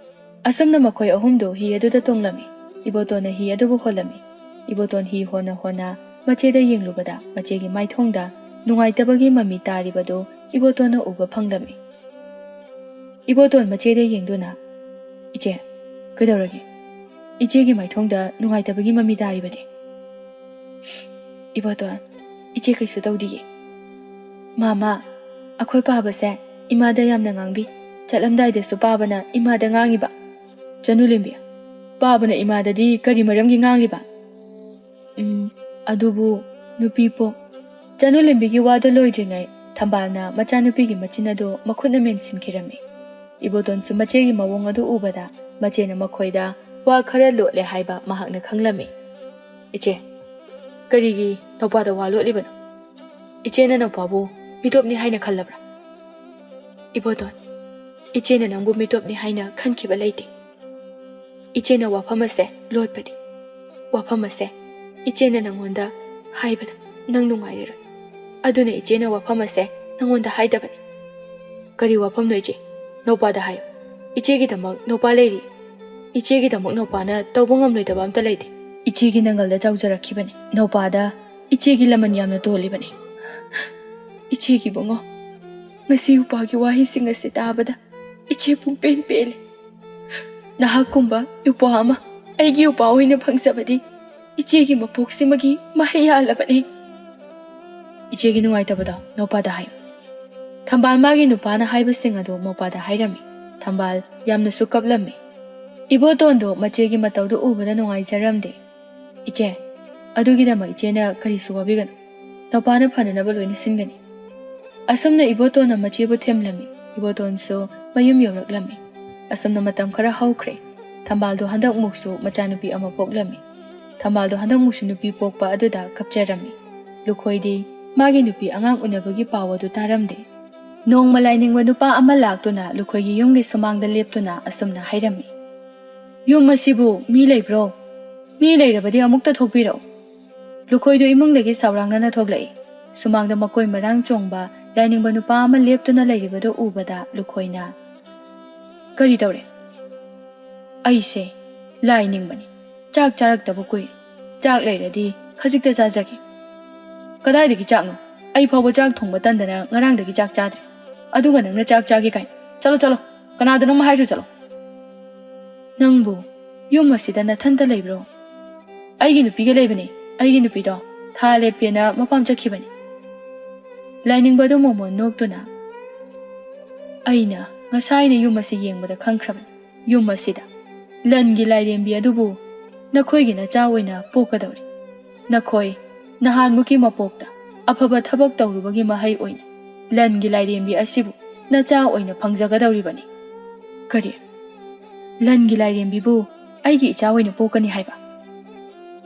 ꯑꯁꯨꯝꯅ ꯃꯈꯣꯏ ꯑꯍꯨꯝꯗꯨ ꯍꯤ ꯑꯗꯨꯗ ꯇꯣꯡꯂꯝꯃꯤ꯫ ꯏꯕꯣꯇꯣꯟꯅ ꯍꯤ ꯑꯗꯨꯕꯨ ꯍꯣꯜꯂꯝꯃꯤ꯫ ꯏꯕꯣꯇꯣꯟ ꯍꯤ ꯍꯣꯟꯅ ꯍꯣꯟꯅ ꯃꯆꯦꯗ ꯌꯦꯡꯂꯨꯕꯗ ꯃꯆꯦꯒꯤ ꯃꯥꯏꯊꯣꯡꯗ ꯅꯨꯡꯉꯥꯏꯇꯕꯒꯤ ꯃꯃꯤ ꯇꯥꯔꯤꯕꯗꯨ ꯏꯕꯣꯇꯣꯟꯅ ꯎꯕ ꯐꯪꯂꯝꯃꯤ꯫ ꯏꯕꯣꯇꯣꯟ ꯃꯆꯦꯗ ꯌꯦꯡꯗꯨꯅ, "ꯏꯆꯦ, ꯀꯩꯗꯧꯔꯒꯦ? ꯏꯆꯦꯒꯤ ꯃꯥꯏꯊꯣꯡꯗ ꯅꯨꯡꯉꯥꯏꯇꯕꯒꯤ ꯃꯃꯤ ꯇꯥꯔꯤꯕꯗꯤ?" "ꯏꯕꯣꯇꯣꯟ, ꯏꯆꯦ ꯀꯩꯁꯨ ꯇꯧꯗꯤꯌꯦ꯫ ꯃꯥꯃ, ꯑꯩꯈꯣꯏ ꯄꯥꯕꯁꯦ ꯏꯃꯥꯗ ꯌꯥꯝꯅ ꯉꯥꯡꯕꯤ꯫ ꯆꯠꯂꯝꯗꯥꯏꯗꯁꯨ ꯄꯥꯕꯅ ꯏꯃꯥꯗ ꯉꯥꯡꯉꯤꯕ꯫ ꯆꯅꯨꯂꯦꯝꯕꯤ, ꯄꯥꯕꯅ ꯏꯃꯥꯗꯗꯤ ꯀꯔꯤ ꯃꯔꯝꯒꯤ ꯉꯥꯡꯂꯤꯕ?" "ꯎꯝ, ꯑꯗꯨꯕꯨ ꯅꯨꯄꯤ ꯄꯣꯛ-" ꯆꯅꯨꯂꯦꯝꯕꯤꯒꯤ ꯋꯥꯗꯨ ꯂꯣꯏꯗ꯭ꯔꯤꯉꯩ ꯊꯝꯕꯥꯜꯅ ꯃꯆꯥꯅꯨꯄꯤꯒꯤ ꯃꯆꯤꯟ ꯑꯗꯨ ꯃꯈꯨꯠꯅ ꯃꯦꯟꯁꯤꯟꯈꯤꯔꯝꯃꯤ꯫ ꯏꯕꯣꯇꯣꯟꯁꯨ ꯃꯆꯦꯒꯤ ꯃꯑꯣꯡ ꯑꯗꯨ ꯎꯕꯗ ꯃꯆꯦꯅ ꯃꯈꯣꯏꯗ ꯋꯥ ꯈꯔ ꯂꯣꯠꯂꯦ ꯍꯥꯏꯕ ꯃꯍꯥꯛꯅ ꯈꯪꯂꯝꯃꯤ꯫ "ꯏꯆꯦ, ꯀꯔꯤꯒꯤ ꯅꯧꯄꯥꯗ ꯋꯥ ꯂꯣꯠꯂꯤꯕꯅꯣ? ꯏꯆꯦꯅ ꯅꯧꯄꯥꯕꯨ ꯃꯤꯇꯣꯞꯅꯤ ꯍꯥꯏꯅ ꯈꯜꯂꯕ꯭ꯔꯥ?" "ꯏꯕꯣꯇꯣꯟ, ꯏꯆꯦꯅ ꯅꯪꯕꯨ ꯃꯤꯇꯣꯞꯅꯤ ꯍꯥꯏꯅ ꯈꯟꯈꯤꯕ ꯂꯩꯇꯦ꯫ ꯏꯆꯦꯅ ꯋꯥꯐꯝ ꯑꯁꯦ ꯂꯣꯠꯄꯅꯤ꯫ ꯋꯥꯐꯝ ꯑꯁꯦ ꯏꯆꯦꯅ ꯅꯪꯉꯣꯟꯗ ꯍꯥꯏꯕꯗ ꯅꯪ ꯅꯨꯡꯉꯥꯏꯔꯔꯣꯏ꯫ ꯑꯗꯨꯅ ꯏꯆꯦꯅ ꯋꯥꯐꯝ ꯑꯁꯦ ꯅꯪꯉꯣꯟꯗ ꯍꯥꯏꯗꯕꯅꯤ꯫" "ꯀꯔꯤ ꯋꯥꯐꯝꯅꯣ ꯏꯆꯦ? ꯅꯧꯄꯥꯗ ꯍꯥꯏꯌꯨ꯫ ꯏꯆꯦꯒꯤꯗꯃꯛ ꯅꯧꯄꯥ ꯂꯩꯔꯤ꯫ ꯏꯆꯦꯒꯤꯗꯃꯛ ꯅꯧꯄꯥꯅ ꯇꯧꯕ ꯉꯝꯂꯣꯏꯗꯕ ꯑꯝꯇ ꯂꯩꯇꯦ꯫ ꯏꯆꯦꯒꯤ ꯅꯪꯒꯜꯗ ꯆꯥꯎꯖꯔꯛꯈꯤꯕꯅꯤ꯫ ꯅꯧꯄꯥꯗ ꯏꯆꯦꯒꯤ ꯂꯃꯟ ꯌꯥꯝꯅ ꯇꯣꯜꯂꯤꯕꯅꯤ꯫" "ꯏꯆꯦꯒꯤ ꯏꯕꯨꯡꯉꯣ, ꯉꯁꯤ ꯎꯄꯥꯒꯤ ꯋꯥꯍꯩꯁꯤꯡ ꯑꯁꯤ ꯇꯥꯕꯗ ꯏꯆꯦ ꯄꯨꯡꯄꯦꯟ ꯄꯦꯜꯂꯤ꯫ ꯅꯍꯥꯛꯀꯨꯝꯕ ꯎꯄꯥ ꯑꯃ ꯑꯩꯒꯤ ꯎꯄꯥ ꯑꯣꯏꯅ ꯐꯪꯖꯕꯗꯤ ꯏꯆꯦꯒꯤ ꯃꯄꯣꯛꯁꯤꯃꯒꯤ ꯃꯍꯩ ꯌꯥꯜꯂꯕꯅꯤ꯫" "ꯏꯆꯦꯒꯤ ꯅꯨꯡꯉꯥꯏꯇꯕꯗꯣ ꯅꯧꯄꯥꯗ ꯍꯥꯏꯌꯨ꯫" ꯊꯝꯕꯥꯜ ꯃꯥꯒꯤ ꯅꯨꯄꯥꯅ ꯍꯥꯏꯕꯁꯤꯡ ꯑꯗꯨ ꯃꯧꯄꯥꯗ ꯍꯥꯏꯔꯝꯃꯤ꯫ ꯊꯝꯕꯥꯜ ꯌꯥꯝꯅꯁꯨ ꯀꯞꯂꯝꯃꯤ꯫ ꯏꯕꯣꯇꯣꯟꯗꯣ ꯃꯆꯦꯒꯤ ꯃꯇꯧꯗꯨ ꯎꯕꯗ ꯅꯨꯡꯉꯥꯏꯖꯔꯝꯗꯦ꯫ "ꯏꯆꯦ, ꯑꯗꯨꯒꯤꯗꯃꯛ ꯏꯆꯦꯅ ꯀꯔꯤꯁꯨ ꯋꯥꯕꯤꯒꯅꯨ꯫ ꯅꯧꯄꯥꯅ ꯐꯅꯅꯕ ꯂꯣꯏꯅ ꯁꯤꯟꯒꯅꯤ꯫" ꯑꯁꯨꯝꯅ ꯏꯕꯣꯇꯣꯟꯅ ꯃꯆꯦꯕꯨ ꯊꯦꯝꯂꯝꯃꯤ꯫ ꯏꯕꯣꯇꯣꯟꯁꯨ ꯃꯌꯨꯝ ꯌꯧꯔꯛꯂꯝꯃꯤ꯫ ꯑꯁꯨꯝꯅ ꯃꯇꯝ ꯈꯔ ꯍꯧꯈ꯭ꯔꯦ꯫ ꯊꯝꯕꯥꯜꯗꯣ ꯍꯟꯗꯛꯃꯨꯛꯁꯨ ꯃꯆꯥꯅꯨꯄꯤ ꯑꯃ ꯄꯣꯛꯂꯝꯃꯤ꯫ ꯊꯝꯕꯥꯜꯗꯣ ꯍꯟꯗꯛꯃꯨꯛꯁꯨ ꯅꯨꯄꯤ ꯄꯣꯛꯄ ꯑꯗꯨꯗ ꯀꯞꯆꯔꯝꯃꯤ꯫ ꯂꯨꯈꯣꯏꯗꯤ ꯃꯥꯒꯤ ꯅꯨꯄꯤ ꯑꯉꯥꯡ ꯎꯅꯕꯒꯤ ꯄꯥꯎ ꯑꯗꯨ ꯇꯥꯔꯝꯗꯦ꯫ ꯅꯣꯡꯃ ꯂꯥꯏꯅꯤꯡꯕ ꯅꯨꯄꯥ ꯑꯃ ꯂꯥꯛꯇꯨꯅ ꯂꯨꯈꯣꯏꯒꯤ ꯌꯨꯝꯒꯤ ꯁꯨꯃꯥꯡꯗ ꯂꯦꯞꯇꯨꯅ ꯑꯁꯨꯝꯅ ꯍꯥꯏꯔꯝꯃꯤ, "ꯌꯨꯝ ꯑꯁꯤꯕꯨ ꯃꯤ ꯂꯩꯕ꯭ꯔꯣ? ꯃꯤ ꯂꯩꯔꯕꯗꯤ ꯑꯃꯨꯛꯇ ꯊꯣꯛꯄꯤꯔꯛꯎ꯫" ꯂꯨꯈꯣꯏꯗꯨ ꯏꯃꯨꯡꯗꯒꯤ ꯁꯥꯎꯔꯥꯡꯅꯅ ꯊꯣꯛꯂꯛꯏ꯫ ꯁꯨꯃꯥꯡꯗ ꯃꯀꯣꯏ ꯃꯔꯥꯡ ꯆꯣꯡꯕ ꯂꯥꯏꯅꯤꯡꯕ ꯅꯨꯄꯥ ꯑꯃ ꯂꯦꯞꯇꯨꯅ ꯂꯩꯔꯤꯕꯗꯨ ꯎꯕꯗ ꯂꯨꯈꯣꯏꯅ, "ꯀꯔꯤ ꯇꯧꯔꯦ?" "ꯑꯩꯁꯦ ꯂꯥꯏ ꯅꯤꯡꯕꯅꯤ꯫ ꯆꯥꯛ ꯆꯥꯔꯛꯇꯕ ꯀꯨꯏꯔꯦ꯫ ꯆꯥꯛ ꯂꯩꯔꯗꯤ ꯈꯖꯤꯛꯇ ꯆꯥꯖꯒꯦ꯫" "ꯀꯗꯥꯏꯗꯒꯤ ꯆꯥꯛꯅꯣ? ꯑꯩ ꯐꯥꯎꯕ ꯆꯥꯛ ꯊꯣꯡꯕ ꯇꯟꯗꯅ ꯉꯔꯥꯡꯗꯒꯤ ꯆꯥꯛ ꯆꯥꯗ꯭ꯔꯤ꯫ ꯑꯗꯨꯒ ꯅꯪꯅ ꯆꯥꯛ ꯆꯥꯒꯦ ꯀꯥꯏꯅ꯫ ꯆꯠꯂꯣ, ꯆꯠꯂꯣ꯫" ꯀꯅꯥꯗꯅꯣꯝ ꯍꯥꯏꯔꯨ ꯆꯠꯂꯣ꯫ "ꯅꯪꯕꯨ ꯌꯨꯝ ꯑꯁꯤꯗ ꯅꯊꯟꯇ ꯂꯩꯕ꯭ꯔꯣ?" "ꯑꯩꯒꯤ ꯅꯨꯄꯤꯒ ꯂꯩꯕꯅꯦ꯫ ꯑꯩꯒꯤ ꯅꯨꯄꯤꯗꯣ ꯊꯥ ꯂꯦꯞꯄꯦꯅ ꯃꯄꯥꯝ ꯆꯠꯈꯤꯕꯅꯤ꯫" ꯂꯥꯏꯅꯤꯡꯕ ꯑꯗꯨ ꯃꯣꯃꯣꯟ ꯅꯣꯛꯇꯨꯅ, "ꯑꯩꯅ ꯉꯁꯥꯏꯅ ꯌꯨꯝ ꯑꯁꯤ ꯌꯦꯡꯕꯗ ꯈꯪꯈ꯭ꯔꯕꯅꯤ꯫ ꯌꯨꯝ ꯑꯁꯤꯗ ꯂꯟꯒꯤ ꯂꯥꯏꯔꯦꯝꯕꯤ ꯑꯗꯨꯕꯨ ꯅꯈꯣꯏꯒꯤ ꯅꯆꯥ ꯑꯣꯏꯅ ꯄꯣꯛꯀꯗꯧꯔꯤ꯫ ꯅꯈꯣꯏ ꯅꯍꯥꯟꯃꯨꯛꯀꯤ ꯃꯄꯣꯛꯇ ꯑꯐꯕ ꯊꯕꯛ ꯇꯧꯔꯨꯕꯒꯤ ꯃꯍꯩ ꯑꯣꯏꯅ ꯂꯟꯒꯤ ꯂꯥꯏꯔꯦꯝꯕꯤ ꯑꯁꯤꯕꯨ ꯅꯆꯥ ꯑꯣꯏꯅ ꯐꯪꯖꯒꯗꯧꯔꯤꯕꯅꯤ꯫" "ꯀꯔꯤ? ꯂꯟꯒꯤ ꯂꯥꯏꯔꯦꯝꯕꯤꯕꯨ ꯑꯩꯒꯤ ꯏꯆꯥ ꯑꯣꯏꯅ ꯄꯣꯛꯀꯅꯤ ꯍꯥꯏꯕ?"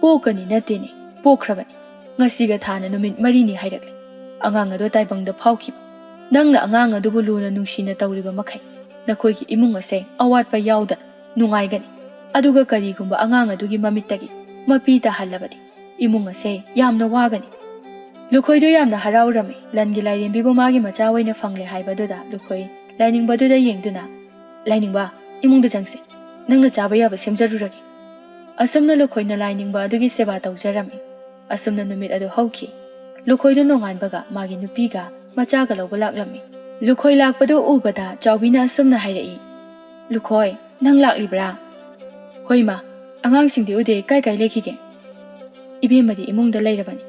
"ꯄꯣꯛꯀꯅꯤ ꯅꯠꯇꯦꯅꯦ, ꯄꯣꯛꯈ꯭ꯔꯕꯅꯤ꯫ ꯉꯁꯤꯒ ꯊꯥꯅ ꯅꯨꯃꯤꯠ ꯃꯔꯤꯅꯤ ꯍꯥꯏꯔꯛꯂꯦ꯫ ꯑꯉꯥꯡ ꯑꯗꯣ ꯇꯥꯏꯕꯪꯗ ꯐꯥꯎꯈꯤꯕ꯫ ꯅꯪꯅ ꯑꯉꯥꯡ ꯑꯗꯨꯕꯨ ꯂꯨꯅ ꯅꯨꯡꯁꯤꯅ ꯇꯧꯔꯤꯕ ꯃꯈꯩ ꯅꯈꯣꯏꯒꯤ ꯏꯃꯨꯡ ꯑꯁꯦ ꯑꯋꯥꯠꯄ ꯌꯥꯎꯗꯅ ꯅꯨꯡꯉꯥꯏꯒꯅꯤ꯫ ꯑꯗꯨꯒ ꯀꯔꯤꯒꯨꯝꯕ ꯑꯉꯥꯡ ꯑꯗꯨꯒꯤ ꯃꯃꯤꯠꯇꯒꯤ ꯃꯄꯤ ꯇꯥꯍꯜꯂꯕꯗꯤ ꯏꯃꯨꯡ ꯑꯁꯦ ꯌꯥꯝꯅ ꯋꯥꯒꯅꯤ꯫" ꯂꯨꯈꯣꯏꯗꯨ ꯌꯥꯝꯅ ꯍꯔꯥꯎꯔꯝꯃꯤ꯫ ꯂꯟꯒꯤ ꯂꯥꯏꯔꯦꯝꯕꯤꯕꯨ ꯃꯥꯒꯤ ꯃꯆꯥ ꯑꯣꯏꯅ ꯐꯪꯂꯦ ꯍꯥꯏꯕꯗꯨꯗ ꯂꯨꯈꯣꯏ ꯂꯥꯏꯅꯤꯡꯕꯗꯨꯗ ꯌꯦꯡꯗꯨꯅ, "ꯂꯥꯏꯅꯤꯡꯕ, ꯏꯃꯨꯡꯗ ꯆꯪꯁꯤ꯫ ꯅꯪꯅ ꯆꯥꯕ ꯌꯥꯕ ꯁꯦꯝꯖꯔꯨꯔꯒꯦ꯫" ꯑꯁꯨꯝꯅ ꯂꯨꯈꯣꯏꯅ ꯂꯥꯏꯅꯤꯡꯕ ꯑꯗꯨꯒꯤ ꯁꯦꯕꯥ ꯇꯧꯖꯔꯝꯃꯤ꯫ ꯑꯁꯨꯝꯅ ꯅꯨꯃꯤꯠ ꯑꯗꯨ ꯍꯧꯈꯤ꯫ ꯂꯨꯈꯣꯏꯗꯨ ꯅꯣꯡꯉꯥꯟꯕꯒ ꯃꯥꯒꯤ ꯅꯨꯄꯤꯒ ꯃꯆꯥꯒ ꯂꯧꯕ ꯂꯥꯛꯂꯝꯃꯤ꯫ ꯂꯨꯈꯣꯏ ꯂꯥꯛꯄꯗꯨ ꯎꯕꯗ ꯆꯥꯎꯕꯤꯅ ꯑꯁꯨꯝꯅ ꯍꯥꯏꯔꯛꯏ, "ꯂꯨꯈꯣꯏ, ꯅꯪ ꯂꯥꯛꯂꯤꯕ꯭ꯔꯥ?" "ꯍꯣꯏ ꯃꯥ, ꯑꯉꯥꯡꯁꯤꯡꯗꯤ ꯎꯗꯦ, ꯀꯥꯏ ꯀꯥꯏ ꯂꯩꯈꯤꯒꯦ?" "ꯏꯕꯦꯝꯃꯗꯤ ꯏꯃꯨꯡꯗ ꯂꯩꯔꯕꯅꯤ꯫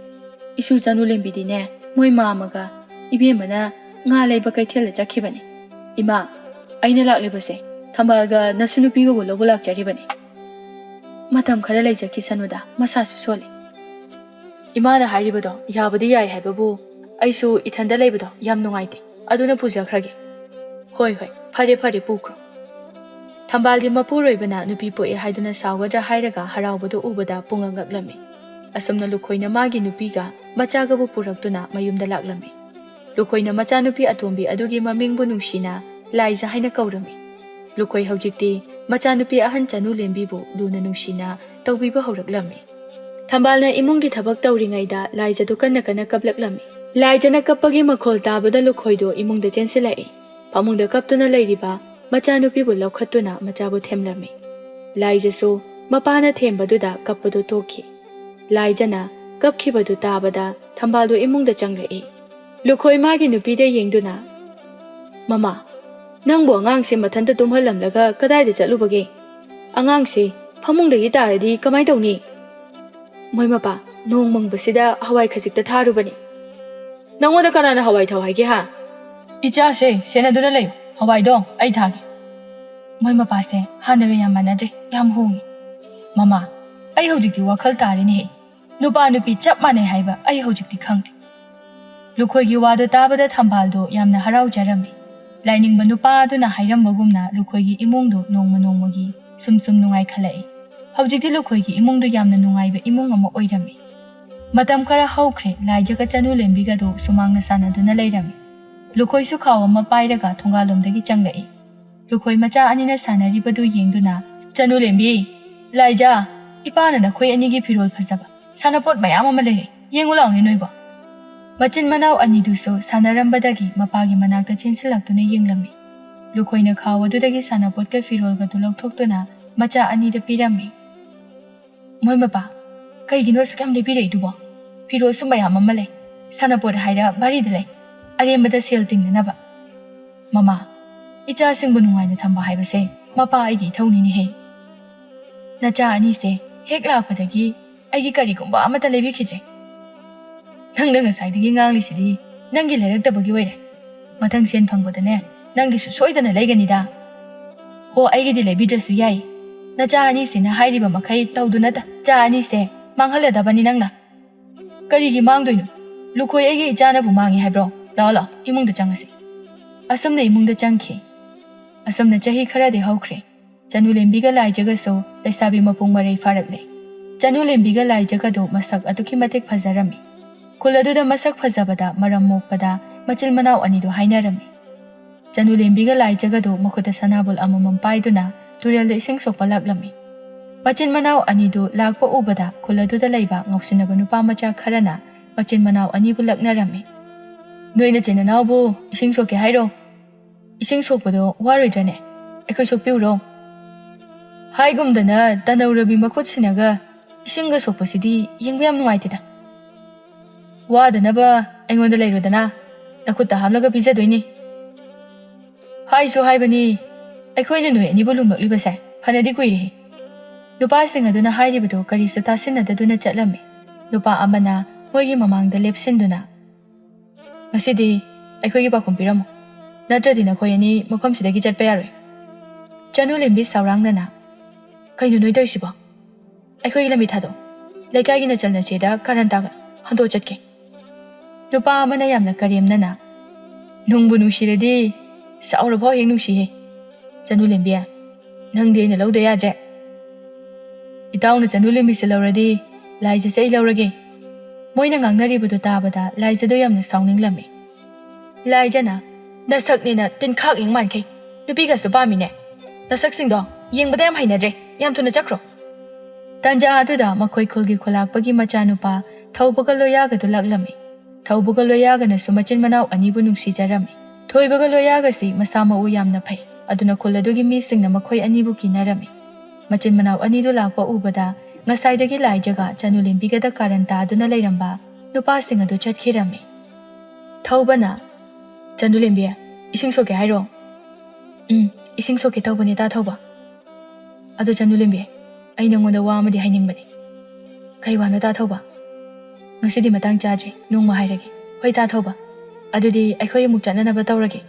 ꯏꯁꯨ ꯆꯅꯨ ꯂꯦꯝꯕꯤꯗꯤꯅꯦ, ꯃꯣꯏ ꯃꯥꯃꯒ ꯏꯕꯦꯝꯃꯅ ꯉꯥ ꯂꯩꯕ ꯀꯩꯊꯦꯜꯗ ꯆꯠꯈꯤꯕꯅꯤ꯫" "ꯏꯃꯥ, ꯑꯩꯅ ꯂꯥꯛꯂꯤꯕꯁꯦ ꯊꯝꯕꯥꯜꯒ ꯅꯁꯨ ꯅꯨꯄꯤꯒꯕꯨ ꯂꯧꯕ ꯂꯥꯛꯆꯔꯤꯕꯅꯤ꯫" "ꯃꯇꯝ ꯈꯔ ꯂꯩꯖꯈꯤꯁꯅꯨꯗ, ꯃꯁꯥꯁꯨ ꯁꯣꯜꯂꯤ꯫" "ꯏꯃꯥꯅ ꯍꯥꯏꯔꯤꯕꯗꯣ ꯌꯥꯕꯗꯤ ꯌꯥꯏ ꯍꯥꯏꯕꯕꯨ ꯑꯩꯁꯨ ꯏꯊꯟꯗ ꯂꯩꯕꯗꯣ ꯌꯥꯝ ꯅꯨꯡꯉꯥꯏꯇꯦ꯫ ꯑꯗꯨꯅ ꯄꯨꯖꯈ꯭ꯔꯒꯦ꯫" "ꯍꯣꯏ, ꯍꯣꯏ, ꯐꯔꯦ, ꯐꯔꯦ, ꯄꯨꯈ꯭ꯔꯣ꯫" ꯊꯝꯕꯥꯜꯗꯤ ꯃꯄꯨꯔꯣꯏꯕꯅ ꯅꯨꯄꯤ ꯄꯣꯛꯑꯦ ꯍꯥꯏꯗꯨꯅ ꯁꯥꯎꯒꯗ꯭ꯔꯥ ꯍꯥꯏꯔꯒ ꯍꯔꯥꯎꯕꯗꯨ ꯎꯕꯗ ꯄꯨꯡꯉꯛ ꯉꯛꯂꯝꯃꯤ꯫ ꯑꯁꯨꯝꯅ ꯂꯨꯈꯣꯏꯅ ꯃꯥꯒꯤ ꯅꯨꯄꯤꯒ ꯃꯆꯥꯒꯕꯨ ꯄꯨꯔꯛꯇꯨꯅ ꯃꯌꯨꯝꯗ ꯂꯥꯛꯂꯝꯃꯤ꯫ ꯂꯨꯈꯣꯏꯅ ꯃꯆꯥꯅꯨꯄꯤ ꯑꯇꯣꯝꯕꯤ ꯑꯗꯨꯒꯤ ꯃꯃꯤꯡꯕꯨ ꯅꯨꯡꯁꯤꯅ ꯂꯥꯏꯖ ꯍꯥꯏꯅ ꯀꯧꯔꯝꯃꯤ꯫ ꯂꯨꯈꯣꯏ ꯍꯧꯖꯤꯛꯇꯤ ꯃꯆꯥꯅꯨꯄꯤ ꯑꯍꯟ ꯆꯅꯨ ꯂꯦꯝꯕꯤꯕꯨ ꯂꯨꯅ ꯅꯨꯡꯁꯤꯅ ꯇꯧꯕꯤꯕ ꯍꯧꯔꯛꯂꯝꯃꯤ꯫ ꯊꯝꯕꯥꯜꯅ ꯏꯃꯨꯡꯒꯤ ꯊꯕꯛ ꯇꯧꯔꯤꯉꯩꯗ ꯂꯥꯏꯖꯗꯨ ꯀꯟꯅ ꯀꯟꯅ ꯀꯞꯂꯛꯂꯝꯃꯤ꯫ ꯂꯥꯏꯖꯅ ꯀꯞꯄꯒꯤ ꯃꯈꯣꯜ ꯇꯥꯕꯗ ꯂꯨꯈꯣꯏꯗꯨ ꯏꯃꯨꯡꯗ ꯆꯦꯟꯁꯤꯜꯂꯛꯏ꯫ ꯐꯃꯨꯡꯗ ꯀꯞꯇꯨꯅ ꯂꯩꯔꯤꯕ ꯃꯆꯥꯅꯨꯄꯤꯕꯨ ꯂꯧꯈꯠꯇꯨꯅ ꯃꯆꯥꯕꯨ ꯊꯦꯝꯂꯝꯃꯤ꯫ ꯂꯥꯏꯖꯁꯨ ꯃꯄꯥꯅ ꯊꯦꯝꯕꯗꯨꯗ ꯀꯞꯄꯗꯨ ꯇꯣꯛꯈꯤ꯫ ꯂꯥꯏꯖꯅ ꯀꯞꯈꯤꯕꯗꯨ ꯇꯥꯕꯗ ꯊꯝꯕꯥꯜꯗꯨ ꯏꯃꯨꯡꯗ ꯆꯪꯂꯛꯏ꯫ ꯂꯨꯈꯣꯏ ꯃꯥꯒꯤ ꯅꯨꯄꯤꯗ ꯌꯦꯡꯗꯨꯅ, "ꯃꯃꯥ, "ꯅꯪꯕꯨ ꯑꯉꯥꯡꯁꯦ ꯃꯊꯟꯇ ꯇꯨꯝꯍꯜꯂꯝꯂꯒ ꯀꯗꯥꯏꯗ ꯆꯠꯂꯨꯕꯒꯦ? ꯑꯉꯥꯡꯁꯦ ꯐꯃꯨꯡꯗꯒꯤ ꯇꯥꯔꯗꯤ ꯀꯃꯥꯏ ꯇꯧꯅꯤ?" "ꯃꯣꯏ ꯃꯄꯥ, ꯅꯣꯡ ꯃꯪꯕꯁꯤꯗ ꯍꯋꯥꯏ ꯈꯖꯤꯛꯇ ꯊꯥꯔꯨꯕꯅꯤ꯫" "ꯅꯪꯉꯣꯟꯗ ꯀꯅꯥꯅ ꯍꯋꯥꯏ ꯊꯥꯎ ꯍꯥꯏꯒꯦ ꯍꯥ?" "ꯏꯆꯥꯁꯦ ꯁꯦꯟꯅꯗꯨꯅ ꯂꯩꯌꯨ, ꯍꯋꯥꯏꯗꯣ ꯑꯩ ꯊꯥꯒꯦ꯫" ꯃꯣꯏ ꯃꯄꯥꯁꯦ ꯍꯥꯟꯅꯒ ꯌꯥꯝ ꯃꯥꯟꯅꯗ꯭ꯔꯦ, ꯌꯥꯝ ꯍꯣꯡꯉꯦ꯫ "ꯃꯃꯥ, ꯑꯩ ꯍꯧꯖꯤꯛꯇꯤ ꯋꯥꯈꯜ ꯇꯥꯔꯦꯅꯦꯍꯦ꯫ ꯅꯨꯄꯥ ꯅꯨꯄꯤ ꯆꯞ ꯃꯥꯟꯅꯩ ꯍꯥꯏꯕ ꯑꯩ ꯍꯧꯖꯤꯛꯇꯤ ꯈꯪꯂꯦ꯫" ꯂꯨꯈꯣꯏꯒꯤ ꯋꯥꯗꯣ ꯇꯥꯕꯗ ꯊꯝꯕꯥꯜꯗꯣ ꯌꯥꯝꯅ ꯍꯔꯥꯎꯖꯔꯝꯃꯤ꯫ ꯂꯥꯏꯅꯤꯡꯕ ꯅꯨꯄꯥ ꯑꯗꯨꯅ ꯍꯥꯏꯔꯝꯕꯒꯨꯝꯅ ꯂꯨꯈꯣꯏꯒꯤ ꯏꯃꯨꯡꯗꯣ ꯅꯣꯡꯃ ꯅꯣꯡꯃꯒꯤ ꯁꯨꯝ ꯁꯨꯝ ꯅꯨꯡꯉꯥꯏꯈꯠꯂꯛꯏ꯫ ꯍꯧꯖꯤꯛꯇꯤ ꯂꯨꯈꯣꯏꯒꯤ ꯏꯃꯨꯡꯗꯣ ꯌꯥꯝꯅ ꯅꯨꯡꯉꯥꯏꯕ ꯏꯃꯨꯡ ꯑꯃ ꯑꯣꯏꯔꯝꯃꯤ꯫ ꯃꯇꯝ ꯈꯔ ꯍꯧꯈ꯭ꯔꯦ, ꯂꯥꯏꯖꯒ ꯆꯅꯨ ꯂꯦꯝꯕꯤꯒꯗꯣ ꯁꯨꯃꯥꯡꯅ ꯁꯥꯟꯅꯗꯨꯅ ꯂꯩꯔꯝꯃꯤ꯫ ꯂꯨꯈꯣꯏꯁꯨ ꯈꯥꯎ ꯑꯃ ꯄꯥꯏꯔꯒ ꯊꯣꯡꯒꯥꯜꯂꯣꯝꯗꯒꯤ ꯆꯪꯂꯛꯏ꯫ ꯂꯨꯈꯣꯏ ꯃꯆꯥ ꯑꯅꯤꯅ ꯁꯥꯟꯅꯔꯤꯕꯗꯨ ꯌꯦꯡꯗꯨꯅ, "ꯆꯅꯨ ꯂꯦꯝꯕꯤ, ꯂꯥꯏꯖ, ꯏꯄꯥꯅ ꯅꯈꯣꯏ ꯑꯅꯤꯒꯤ ꯐꯤꯔꯣꯜ ꯐꯖꯕ, ꯁꯥꯟꯅꯄꯣꯠ ꯃꯌꯥꯝ ꯑꯃ ꯂꯩꯔꯦ, ꯌꯦꯡꯉꯨ ꯂꯥꯎꯅꯦ ꯅꯣꯏꯕꯣ꯫" ꯃꯆꯤꯟ ꯃꯅꯥꯎ ꯑꯅꯤꯗꯨꯁꯨ ꯁꯥꯟꯅꯔꯝꯕꯗꯒꯤ ꯃꯄꯥꯒꯤ ꯃꯅꯥꯛꯇ ꯆꯦꯟꯁꯤꯜꯂꯛꯇꯨꯅ ꯌꯦꯡꯂꯝꯃꯤ꯫ ꯂꯨꯈꯣꯏꯅ ꯈꯥꯎ ꯑꯗꯨꯗꯒꯤ ꯁꯥꯟꯅꯄꯣꯠꯀ ꯐꯤꯔꯣꯜꯒꯗꯨ ꯂꯧꯊꯣꯛꯇꯨꯅ ꯃꯆꯥ ꯑꯅꯤꯗ ꯄꯤꯔꯝꯃꯤ꯫ "ꯃꯣꯏ ꯃꯄꯥ, ꯀꯩꯒꯤꯅꯣ ꯑꯁꯨꯛ ꯌꯥꯝ ꯂꯩꯕꯤꯔꯛꯏꯗꯨꯕꯣ? ꯐꯤꯔꯣꯜꯁꯨ ꯃꯌꯥꯝ ꯑꯃ ꯂꯩ꯫ ꯁꯥꯟꯅꯄꯣꯠ ꯍꯥꯏꯔ ꯚꯥꯔꯤꯗ ꯂꯩ꯫ ꯑꯔꯦꯝꯕꯗ ꯁꯦꯜ ꯇꯤꯡꯅꯅꯕ꯫" "ꯃꯃꯥ, ꯏꯆꯥꯁꯤꯡꯕꯨ ꯅꯨꯡꯉꯥꯏꯅ ꯊꯝꯕ ꯍꯥꯏꯕꯁꯦ ꯃꯄꯥ ꯑꯩꯒꯤ ꯏꯊꯧꯅꯤꯅꯦꯍꯦ꯫" "ꯅꯆꯥ ꯑꯅꯤꯁꯦ ꯍꯦꯛ ꯂꯥꯛꯄꯗꯒꯤ ꯑꯩꯒꯤ ꯀꯔꯤꯒꯨꯝꯕ ꯑꯃꯠꯇ ꯂꯩꯕꯤꯈꯤꯗ꯭ꯔꯦ꯫" "ꯅꯪꯅ ꯉꯁꯥꯏꯗꯒꯤ ꯉꯥꯡꯂꯤꯁꯤꯗꯤ ꯅꯪꯒꯤ ꯂꯩꯔꯛꯇꯕꯒꯤ ꯑꯣꯏꯔꯦ꯫ ꯃꯊꯪ ꯁꯦꯟ ꯐꯪꯕꯗꯅꯦ, ꯅꯪꯒꯤꯁꯨ ꯁꯣꯏꯗꯅ ꯂꯩꯒꯅꯤꯗ꯫" "ꯍꯣ, ꯑꯩꯒꯤꯗꯤ ꯂꯩꯕꯤꯗ꯭ꯔꯁꯨ ꯌꯥꯏ꯫ ꯅꯆꯥ ꯑꯅꯤꯁꯤꯅ ꯍꯥꯏꯔꯤꯕ ꯃꯈꯩ ꯇꯧꯗꯨꯅ ꯇ-, ꯆꯥ ꯑꯅꯤꯁꯦ ꯃꯥꯡꯍꯜꯂꯗꯕꯅꯤ ꯅꯪꯅ꯫" "ꯀꯔꯤꯒꯤ ꯃꯥꯡꯗꯣꯏꯅꯣ? ꯂꯨꯈꯣꯏ ꯑꯩꯒꯤ ꯏꯆꯥꯅꯕꯨ ꯃꯥꯡꯉꯤ ꯍꯥꯏꯕ꯭ꯔꯣ? ꯂꯥꯛꯑꯣ, ꯂꯥꯛꯑꯣ, ꯏꯃꯨꯡꯗ ꯆꯪꯉꯁꯤ꯫" ꯑꯁꯨꯝꯅ ꯏꯃꯨꯡꯗ ꯆꯪꯈꯤ꯫ ꯑꯁꯨꯝꯅ ꯆꯍꯤ ꯈꯔꯗꯤ ꯍꯧꯈ꯭ꯔꯦ꯫ ꯆꯅꯨ ꯂꯦꯝꯕꯤꯒ ꯂꯥꯏꯖꯒꯁꯨ ꯂꯩꯁꯥꯕꯤ ꯃꯄꯨꯡ ꯃꯔꯩ ꯐꯥꯔꯛꯂꯦ꯫ ꯆꯅꯨ ꯂꯦꯝꯕꯤꯒ ꯂꯥꯏꯖꯒꯗꯨ ꯃꯁꯛ ꯑꯗꯨꯛꯀꯤ ꯃꯇꯤꯛ ꯐꯖꯔꯝꯃꯤ꯫ ꯈꯨꯜ ꯑꯗꯨꯗ ꯃꯁꯛ ꯐꯖꯕꯗ ꯃꯔꯝ ꯃꯣꯛꯄꯗ ꯃꯆꯤꯟ ꯃꯅꯥꯎ ꯑꯅꯤꯗꯨ ꯍꯥꯏꯅꯔꯝꯃꯤ꯫ ꯆꯅꯨ ꯂꯦꯝꯕꯤꯒ ꯂꯥꯏꯖꯒꯗꯨ ꯃꯈꯨꯠꯇ ꯁꯅꯥꯕꯨꯜ ꯑꯃꯃꯝ ꯄꯥꯏꯗꯨꯅ ꯇꯨꯔꯦꯜꯗ ꯏꯁꯤꯡ ꯁꯣꯛꯄ ꯂꯥꯛꯂꯝꯃꯤ꯫ ꯃꯆꯤꯟ ꯃꯅꯥꯎ ꯑꯅꯤꯗꯨ ꯂꯥꯛꯄ ꯎꯕꯗ ꯈꯨꯜ ꯑꯗꯨꯗ ꯂꯩꯕ ꯉꯥꯎꯁꯤꯟꯅꯕ ꯅꯨꯄꯥ ꯃꯆꯥ ꯈꯔꯅ ꯃꯆꯤꯟ ꯃꯅꯥꯎ ꯑꯅꯤꯕꯨ ꯂꯛꯅꯔꯝꯃꯤ꯫ "ꯅꯣꯏ ꯅꯆꯤꯟ ꯅꯅꯥꯎꯕꯨ ꯏꯁꯤꯡ ꯁꯣꯛꯀꯦ ꯍꯥꯏꯔꯣ? ꯏꯁꯤꯡ ꯁꯣꯛꯄꯗꯣ ꯋꯥꯔꯣꯏꯗ꯭ꯔꯅꯦ? ꯑꯩꯈꯣꯏ ꯁꯣꯛꯄꯤꯎꯔꯣ?" ꯍꯥꯏꯒꯨꯝꯗꯅ ꯇꯅꯧꯔꯕꯤ ꯃꯈꯨꯠꯁꯤꯅꯒ ꯏꯁꯤꯡꯒ ꯁꯣꯛꯄꯁꯤꯗꯤ ꯌꯦꯡꯕ ꯌꯥꯝ ꯅꯨꯡꯉꯥꯏꯇꯦꯗ꯫ "ꯋꯥꯗꯅꯕ ꯑꯩꯉꯣꯟꯗ ꯂꯩꯔꯣꯗꯅ, ꯅꯈꯨꯠꯇ ꯍꯥꯞꯂꯒ ꯄꯤꯖꯗꯣꯏꯅꯤ꯫" ꯍꯥꯏꯁꯨ ꯍꯥꯏꯕꯅꯤ, ꯑꯩꯈꯣꯏꯅ ꯅꯣꯏ ꯑꯅꯤꯕꯨ ꯂꯨꯝꯂꯛꯂꯤꯕꯁꯦ ꯐꯅꯗꯤ ꯀꯨꯏꯔꯦ꯫ ꯅꯨꯄꯥꯁꯤꯡ ꯑꯗꯨꯅ ꯍꯥꯏꯔꯤꯕꯗꯨ ꯀꯔꯤꯁꯨ ꯇꯥꯁꯤꯟꯅꯗꯗꯨꯅ ꯆꯠꯂꯝꯃꯤ꯫ ꯅꯨꯄꯥ ꯑꯃꯅ ꯃꯣꯏꯒꯤ ꯃꯃꯥꯡꯗ ꯂꯦꯞꯁꯤꯟꯗꯨꯅ, "ꯉꯁꯤꯗꯤ ꯑꯩꯈꯣꯏꯒꯤ ꯄꯥꯎꯈꯨꯝ ꯄꯤꯔꯝꯃꯨ, ꯅꯠꯇ꯭ꯔꯗꯤ ꯅꯈꯣꯏ ꯑꯅꯤ ꯃꯐꯝꯁꯤꯗꯒꯤ ꯆꯠꯄ ꯌꯥꯔꯣꯏ꯫" ꯆꯅꯨ ꯂꯦꯝꯕꯤ ꯁꯥꯎꯔꯥꯡꯅꯅ, "ꯀꯩꯅꯣ ꯅꯣꯏ ꯇꯧꯔꯤꯁꯤꯕꯣ? ꯑꯩꯈꯣꯏꯒꯤ ꯂꯝꯕꯤ ꯊꯥꯗꯣꯛ, ꯂꯩꯀꯥꯏꯒꯤ ꯅꯆꯜ ꯅꯆꯦꯗ ꯀꯥꯔꯟ ꯇꯥꯒ ꯍꯟꯗꯣꯛ ꯆꯠꯀꯦ꯫" ꯅꯨꯄꯥ ꯑꯃꯅ ꯌꯥꯝꯅ ꯀꯔꯦꯝꯅꯅ, "ꯅꯨꯡꯕꯨ ꯅꯨꯡꯁꯤꯔꯗꯤ ꯁꯥꯎꯔꯐꯥꯎ ꯍꯦꯛ ꯅꯨꯡꯁꯤꯍꯦ꯫ ꯆꯅꯨ ꯂꯦꯝꯕꯤ, ꯅꯪꯗꯤ ꯑꯩꯅ ꯂꯧꯗ ꯌꯥꯗ꯭ꯔꯦ꯫ ꯏꯇꯥꯎꯅ ꯆꯅꯨ ꯂꯦꯝꯕꯤꯁꯦ ꯂꯧꯔꯗꯤ ꯂꯥꯏꯖꯁꯦ ꯑꯩ ꯂꯧꯔꯒꯦ꯫" ꯃꯣꯏꯅ ꯉꯥꯡꯅꯔꯤꯕꯗꯨ ꯇꯥꯕꯗ ꯂꯥꯏꯖꯗꯣ ꯌꯥꯝꯅ ꯁꯥꯎꯅꯤꯡꯂꯝꯃꯤ꯫ ꯂꯥꯏꯖꯅ, "ꯅꯁꯛꯅꯦꯅ ꯇꯤꯟꯈꯥꯛ ꯌꯦꯡ ꯃꯥꯟꯈꯩ ꯅꯨꯄꯤꯒꯁꯨ ꯄꯥꯝꯃꯤꯅꯦ꯫ ꯅꯁꯛꯁꯤꯡꯗꯣ ꯌꯦꯡꯕꯗ ꯌꯥꯝ ꯍꯩꯅꯗ꯭ꯔꯦ, ꯌꯥꯝ ꯊꯨꯅ ꯆꯠꯈ꯭ꯔꯣ꯫" ꯇꯥꯟꯖꯥ ꯑꯗꯨꯗ ꯃꯈꯣꯏ ꯈꯨꯜꯒꯤ ꯈꯨꯂꯥꯛꯄꯒꯤ ꯃꯆꯥꯅꯨꯄꯥ ꯊꯧꯕꯒ ꯂꯣꯌꯥꯒꯗꯨ ꯂꯥꯛꯂꯝꯃꯤ꯫ ꯊꯧꯕꯒ ꯂꯣꯌꯥꯒꯅꯁꯨ ꯃꯆꯤꯟ ꯃꯅꯥꯎ ꯑꯅꯤꯕꯨ ꯅꯨꯡꯁꯤꯖꯔꯝꯃꯤ꯫ ꯊꯣꯏꯕꯒ ꯂꯣꯌꯥꯒꯁꯤ ꯃꯁꯥ ꯃꯎ ꯌꯥꯝꯅ ꯐꯩ, ꯑꯗꯨꯅ ꯈꯨꯜ ꯑꯗꯨꯒꯤ ꯃꯤꯁꯤꯡꯅ ꯃꯈꯣꯏ ꯑꯅꯤꯕꯨ ꯀꯤꯅꯔꯝꯃꯤ꯫ ꯃꯆꯤꯟ ꯃꯅꯥꯎ ꯑꯅꯤꯗꯨ ꯂꯥꯛꯄ ꯎꯕꯗ ꯉꯁꯥꯏꯗꯒꯤ ꯂꯥꯏꯖꯒ ꯆꯅꯨ ꯂꯦꯝꯕꯤꯒꯗ ꯀꯥꯔꯟ ꯇꯥꯗꯨꯅ ꯂꯩꯔꯝꯕ ꯅꯨꯄꯥꯁꯤꯡ ꯑꯗꯨ ꯆꯠꯈꯤꯔꯝꯃꯤ꯫ ꯊꯧꯕꯅ, "ꯆꯅꯨ ꯂꯦꯝꯕꯤ, ꯏꯁꯤꯡ ꯁꯣꯛꯀꯦ ꯍꯥꯏꯔꯣ?" "ꯎꯝ, ꯏꯁꯤꯡ ꯁꯣꯛꯀꯦ ꯇꯧꯕꯅꯦ ꯇꯥ ꯊꯧꯕ꯫ ꯑꯗꯣ ꯆꯅꯨ ꯂꯦꯝꯕꯤ, ꯑꯩ ꯅꯉꯣꯟꯗ ꯋꯥ ꯑꯃꯗꯤ ꯍꯥꯏꯅꯤꯡꯕꯅꯤ꯫" "ꯀꯩ ꯋꯥꯅꯣ ꯇꯥ ꯊꯧꯕ?" "ꯉꯁꯤꯗꯤ ꯃꯇꯥꯡ ꯆꯥꯗ꯭ꯔꯤ, ꯅꯣꯡꯃ ꯍꯥꯏꯔꯒꯦ꯫" "ꯍꯣꯏ ꯇꯥ ꯊꯧꯕ, ꯑꯗꯨꯗꯤ ꯑꯩꯈꯣꯏ ꯑꯃꯨꯛ ꯆꯠꯅꯅꯕ ꯇꯧꯔꯒꯦ꯫"